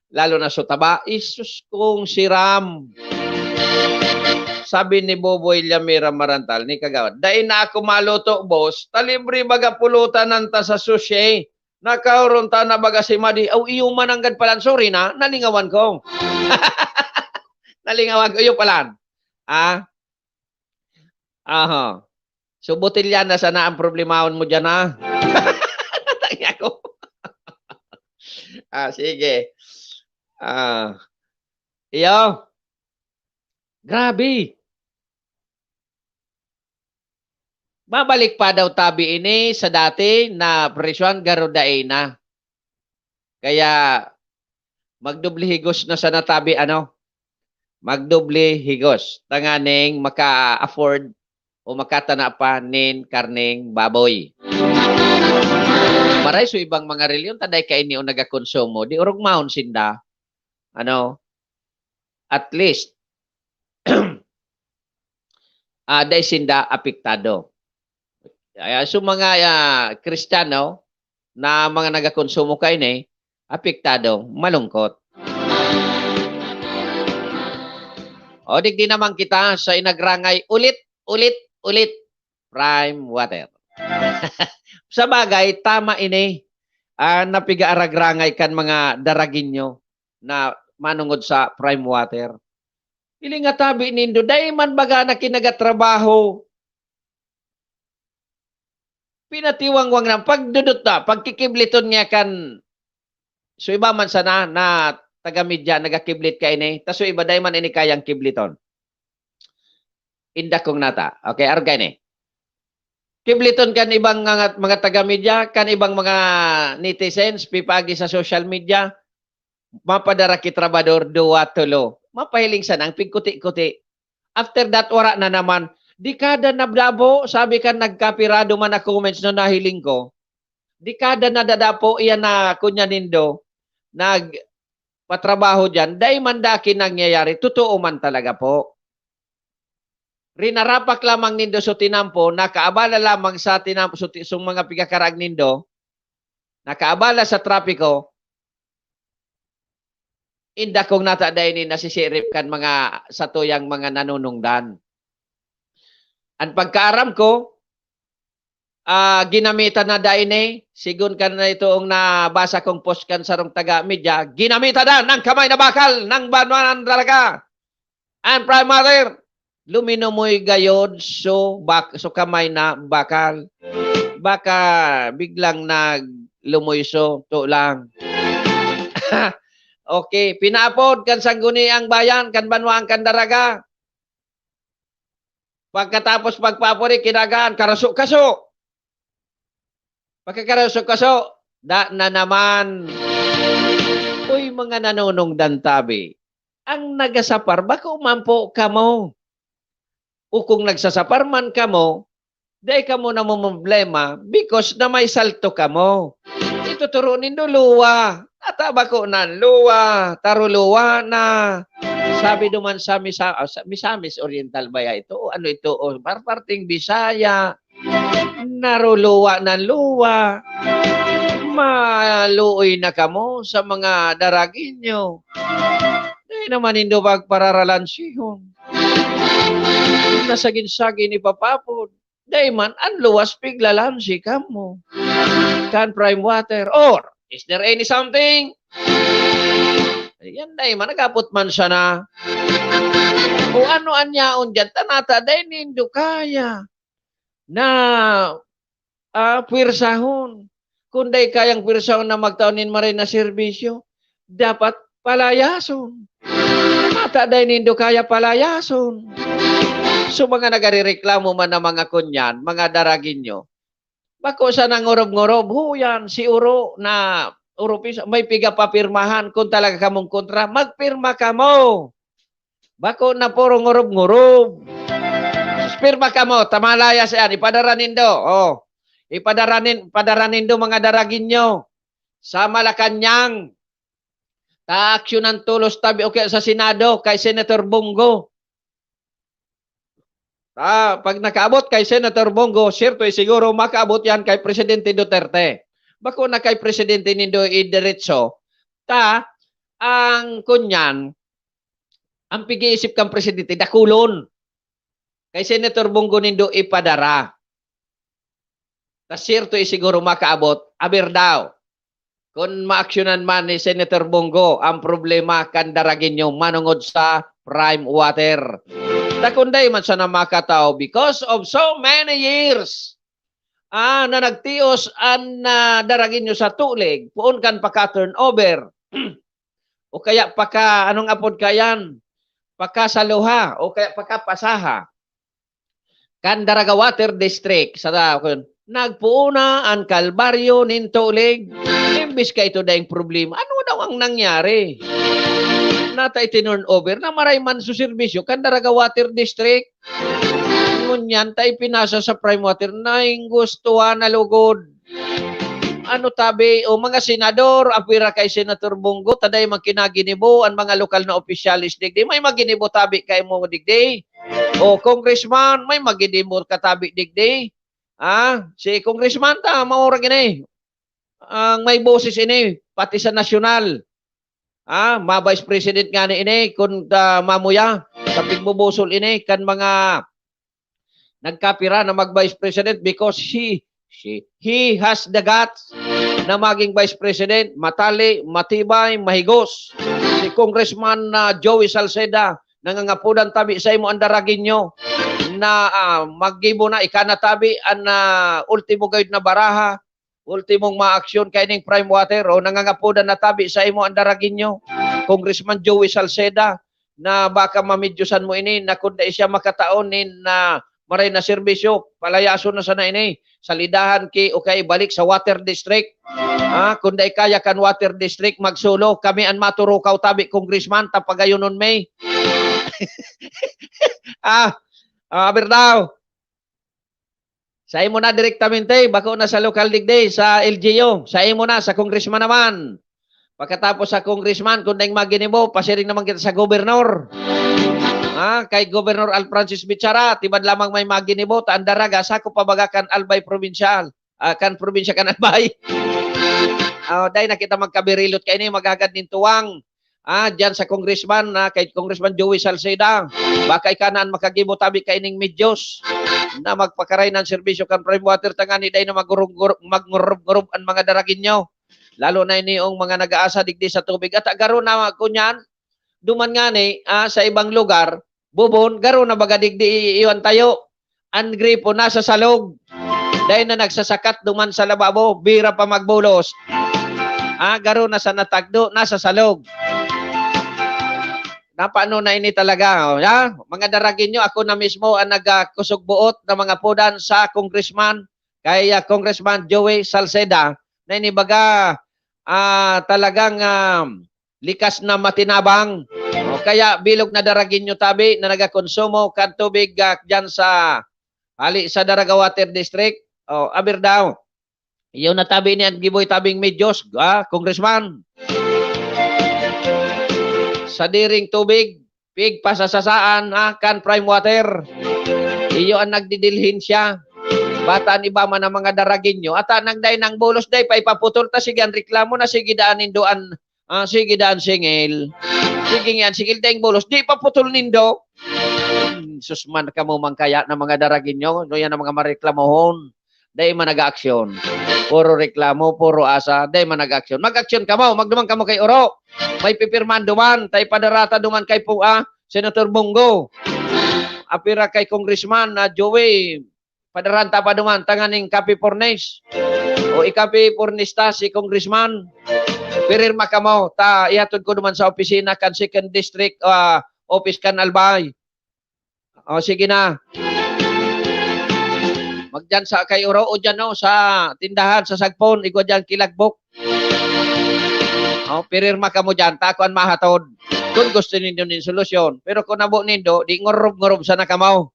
lalo na sa taba, isus kong siram. Sabi ni Boboy Llamera Marantal, ni Kagawad, "Dai na ako maluto, boss. Ta libre baga pulutan nanta sa sushi." Nakaoron ta na baga si Madi. Aw, iyo man nanggad palan. Sorry na, nalingawan ko. Nalingawan ko, iyo palan. Ah? Aha. So, botelya na sana ang problemahon mo diyan, ha? Tangya ko. Ah, sige. Ah, iyo. Grabe. Babalik pa daw tabi ini sa dati na presyon, garo dai na. Kaya magdoble higos na sana tabi, ano? Magdoble higos tanganing maka-afford o makatana pa nin karneng baboy. Maray so ibang mga reliyon, ta dai kaini o nagakonsumo, di orog maon sinda. Ano? At least, ah, dai sinda apektado. Kaya so mga, ah, Kristiyano na mga nagakonsumo kaini, apektado, malungkot. O, digdi naman kita sa inagrangay ulit, ulit, ulit, Prime Water. Sa bagay, tama ini, ah, na pigaaragrangay kan mga Daragueño na manongod sa Prime Water. Hiling nga tabi nindo, dai man baga na kinagatrabaho. Pinatiwangwang na, pagdudot na, pagkikibliton niya kan, so iba man sana na taga-media nagakiblit kaini, ta so iba dai man ini kayang kibliton. Inda kong nata. Okay, arog kaini. Kibliton kan ibang mga, mga taga-media, kan ibang mga netizens, pipagi sa social media, mapadara ki trabador, duwa, tolo. Mapahiling sanang pigkuti-kuti. After that, wara na naman. Dekada na dabo, sabi kan nagkapirado man na comments na nahiling ko. Dekada na dadapo, iyan na kunya nindo, nagpatrabaho diyan. Dai man daki nangyayari. Totoo man talaga po. Rinarapak lamang nindo so tinampo, nakaabala lamang sa tinampo, so ti-, song mga pigakaraag nindo, nakaabala sa trapiko, inda kong nata dai ni nasisirip kan mga satuyang mga nanunungdan. An pagkaaram ko, ah, ginamitan na dai ni, sigon kan na itoong nabasa kong post kan sarong taga-media, ginamitan na ng kamay na bakal ng banwanan talaga. An Prime Water, luminumoy gayod so bak-, so kamay na bakal. Baka biglang naglumoy so, to lang. Okay, pinaapod kan Sangguniang Bayan, kan Banwaan kan Daraga. Pagkatapos pagpaapod, kinagaan, karaso-kaso. Pagkakaraso-kaso, da na naman. Uy, mga nanunungdan tabi, ang nagasapar, bako man po kamo. O kung nagsasapar man kamo, dai kamo namomroblema because na may salto kamo. Ituturo nindo luwa. Ata bako nan luwa, taro luwa na. Sabi duman sa Misa-, ah, sa Misamis Oriental ba ya ito? O ano ito? O par-, parting Bisaya. Naruluwa na luwa. Maluoy na kamo sa mga Daragueño. Dai naman nindo pagpararalansihon. Nasagin-sagin ipapapod. Dai man an luwas piglalansi kamo kan Prime Water. Or, is there any something? Yan, dai man, nagapot man sana. O ano an yaon diyan, ta nata dai nindo kaya na, ah, pwersahon. Kung dai kayang pwersahon na magtao nin maray na serbisyo, dapat palayason. Mata dai nindo kaya palayason. So, mga nagarereklamo man na mga kunyan, mga Daragueño, bako sana ngorob-ngorob, huyan, si Oro na Oropis, may piga papirmahan. Kung talaga kamong kontra, magpirma kamo. Bako na puro ngorob-ngorob. Pirma kamo, ta malayas yan, ipadara nindo. Oh. Ipadara nin-, ipadara nindo, mga Daragueño, sa Malacañang. Ta aksyonan tolos tabi o kaya sa Senado kay Senator Bong Go. Ta, pag nakaabot kay Senator Bong Go, siyerto, eh, siguro makaabot yan kay Presidente Duterte. Bako na kay Presidente nindo idiretso. Ta, ang kunyan, ang pig-iisip kang presidente, dakulon. Kay Senator Bong Go nindo ipadara. Ta siyerto, eh, siguro makaabot, aber daw. Kun maaksyonan man ni Senator Bong Go ang problema kan Daragueño manongod sa prime water. Ta kun dai man sana makatao because of so many years, ah, na nagtios an, ah, Daragueño sa tulig, poon kan paka-turnover, o kaya paka, anong apod kayan? Pakasaluha o kaya pakapasaha. Kan Daraga Water District, sa kun, nagpoon na an kalbaryo nin tulig. Imbis ka ito daing problema, ano daw ang nangyari? Nata itinurn over na maray man su serbisyo kan Daraga Water District. Ngunyan ta ipinasa sa Prime Water, nainggustuhan na lugod. Ano tabi, o mga senador, apira kay Senator Bong Go, ta dai man kinaginibo an mga lokal na opisyales digdi. May maginibo tabi kay mo digdi. O congressman, may maginibo ka tabi digdi. Ah, si congressman ta, maurag ini. Ang may boses ini, pati sa nasyonal. Ah, ma-vice president nga ni ini, kun, ah, mamuya, sa pigbubusol ini, kan mga nagkapira na mag-vice president because he, she, he has the guts na maging vice president, matali, matibay, mahigos. Si Congressman, ah, Joey Salceda, nangangapodan tabi sa imo ang Daragueño na, ah, maggibo na, ika na tabi an, ah, ultimo gayud na baraha, ultimong maaksyon kaining Prime Water o nangangapodan na tabi sa imo ang Daragueño, Congressman Joey Salceda, na baka mamidyosan mo ini na kun dai siya makatao nin, ah, maray na serbisyo, palayason na sana ini. Salidahan ki o kaya ibalik sa Water District. Ah, kun dai kaya kan Water District, magsolo. Kami an maturukaw tabi, Congressman, ta pagayonon mi. Ah, ah, aber daw. Sa imo na direktamente, bako na sa lokal digdi, sa L G U. Sa imo na, sa congressman naman. Pagkatapos sa congressman, kun daing maginibo, pasiring naman kita sa gobernador. Ha? Kay Gobernador Al Francis Bichara, tibad lamang may maginibo, ta an Daraga, sakop pa baga kan Albay Provincial. Ah, kan probinsya kan Albay. Ah, dai na kita magkabirilot kaini, maghagad nin tuwang. Ah, diyan sa congressman, na kay Congressman Joey Salceda. Baka ika na an makagibo tabi kaining medyos na magpakaray ng serbisyo kan Prime Water tangani dai na magurug-, magngurub-ngurub an mga Daragueño. Lalo na ini yung mga nag-aasa digdi sa tubig. At garo na kunyan, duman ngani, ah, sa ibang lugar, bubon, garo na baga digdi iyo an tayo. An gripo nasa salog. Dai na nagsasakat duman sa lababo, bira pa magbulos. Ah, garo na sa natagdo, nasa salog. Napano na ini talaga, oh, ya? Mga Daragueño, ako na mismo ang nagkusog buot na mga pudan sa congressman, kay, ah, Congressman Joey Salceda, na ini baga, ah, talagang, ah, likas na matinabang. O kaya bilog na Daragueño tabi na nagakonsumo kan tubig, ah, diyan sa, hali sa Daraga Water District. O, aber daw. Iyo na tabi ni Giboy Tabing Medyos, ah, Congressman. Sa diring tubig, pigpasasasaan, ah, kan Prime Water. Iyo ang nagdidilhin siya. Bata an iba man ang mga Daragueño. Ata nang dai nang bulos, dai pa ipaputol ta, sige ang reklamo na, sige daan nindo an, ah, sige daan singil. Sige nga an singil, daing bulos, di paputol nindo. Hmm, sus man kamo man kaya na mga Daragueño, no, yan ang mga mareklamohon. Dai man nag-aaksyon. Puro reklamo, puro asa, dai man nag-aaksyon. Mag-aksyon kamo, magduman kamo kay Oro. May pipirmahan duman, tay padarata duman kay Pu-, ah, Senator Bong Go. Apira kay Congressman na Joey, padaranta pa duman, tanganing kape furnace. O ikape furnace ta si Congressman. Pirirma kamo, ta ihatod ko duman sa opisina kan Second District, ah, office kan Albay. O, sige na. Magdiyan sa kay Oro o diyan, no, sa tindahan, sa Sagpon, igwa diyan kilagbok. O, pirirma kamo diyan, ta ako an mahatod. Kun gusto nindo nin solusyon. Pero kun nabo nindo, di ngorob-ngorob sana kamo.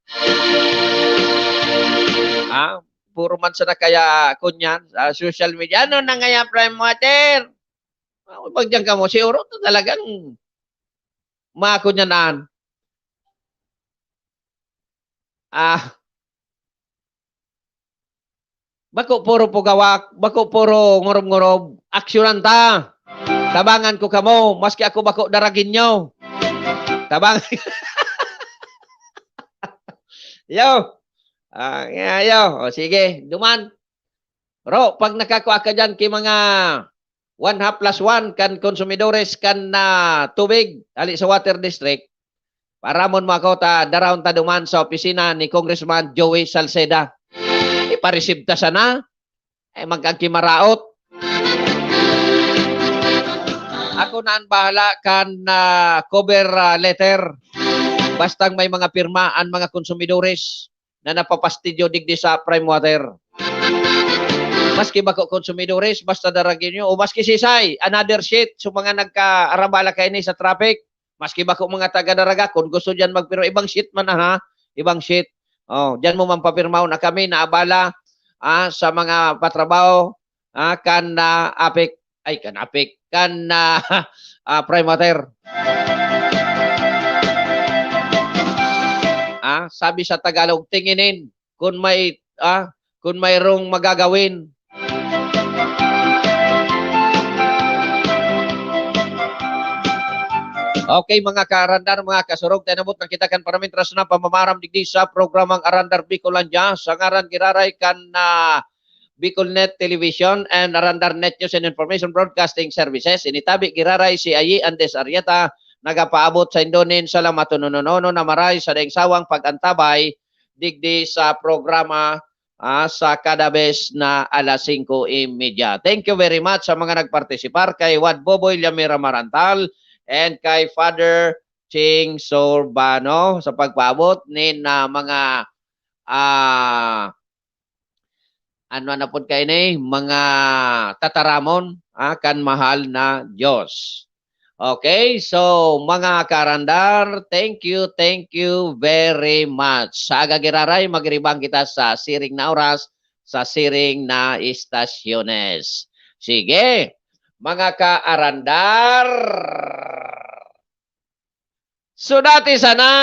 Ah, puro man sana kaya kunyan sa social media. Ano na ngaya, Prime Water? Ah, magdiyan kamo, si Oro talagang makunyanan. Ah, bako puro pugawak, bako puro ngorob-ngorob. Aksyonan ta. Tabangan ko kamo, maski ako bako Daragueño. Tabang-, yo. Ah, nga, yo. O, sige, duman. Ro, pag nakakua ka diyan ki mga one half plus one kan konsumidores kan, ah, tubig hali sa water district, paramon mo ako, ta daraon ta duman sa opisina ni Congressman Joey Salceda. Iparesibta sana, eh, magkakimaraot. Ako na ang bahala kan, ah, cover, ah, letter. Bastang may mga pirma an mga konsumidores na napapastidyo digdi sa Prime Water. Maski bako konsumidores, basta daragi nyo. O maski sisay, another sheet. So, mga nagkaarabala kaini sa traffic, maski bako mga taga Daraga, kun gusto diyan magpirma, ibang sheet man na, ha? Ibang sheet. Oh, diyan mo man papirmahon na kami naabala, ah, sa mga patrabaho, ah, kan, ah, APEC, ay, kan APEC, kan, ah, ah, Prime Water. Ah, sabi sa Tagalog, "Tinginin kun may, ah, kun mayroong magagawin." Okay, mga kaarandar, mga kasurog, tayo nabot na kita kan paramintras na pamamaram digdi sa programang Arandar Bicolandia. Sa ngaran giraray kan, ah, Bicolnet Television and Arandar Net News and Information Broadcasting Services, ini tabi giraray si Ayi Andes Arrieta, nagapaabot sa indonin sa lamatununono na maray sa daing sawang pag-antabay digdi sa programa, ah, sa kada bes na alas singko y media. Thank you very much sa mga nagpartisipar, kay Wad Boboy Llamera Marantal and kay Father Ching Sorbano sa pagpaabot nin, ah, mga, ah, ano na pod kaini, mga tataramon, ah, kan mahal na Diyos. Okay, so, mga karandar, thank you, thank you very much. Sa aga giraray, magiribang kita sa siring na oras, sa siring na istasyones. Sige, mga kaarandar. Sudati sana!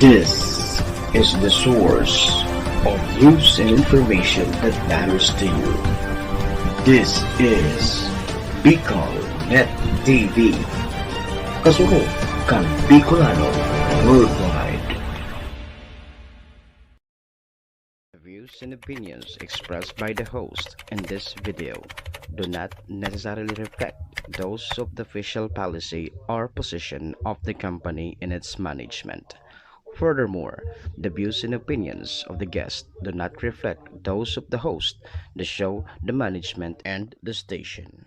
This is the source of news and information that matters to you. This is Bicol Net T V. Kasurog kan Bicolano worldwide. and opinions expressed by the host in this video do not necessarily reflect those of the official policy or position of the company and its management. Furthermore, the views and opinions of the guest do not reflect those of the host, the show, the management, and the station.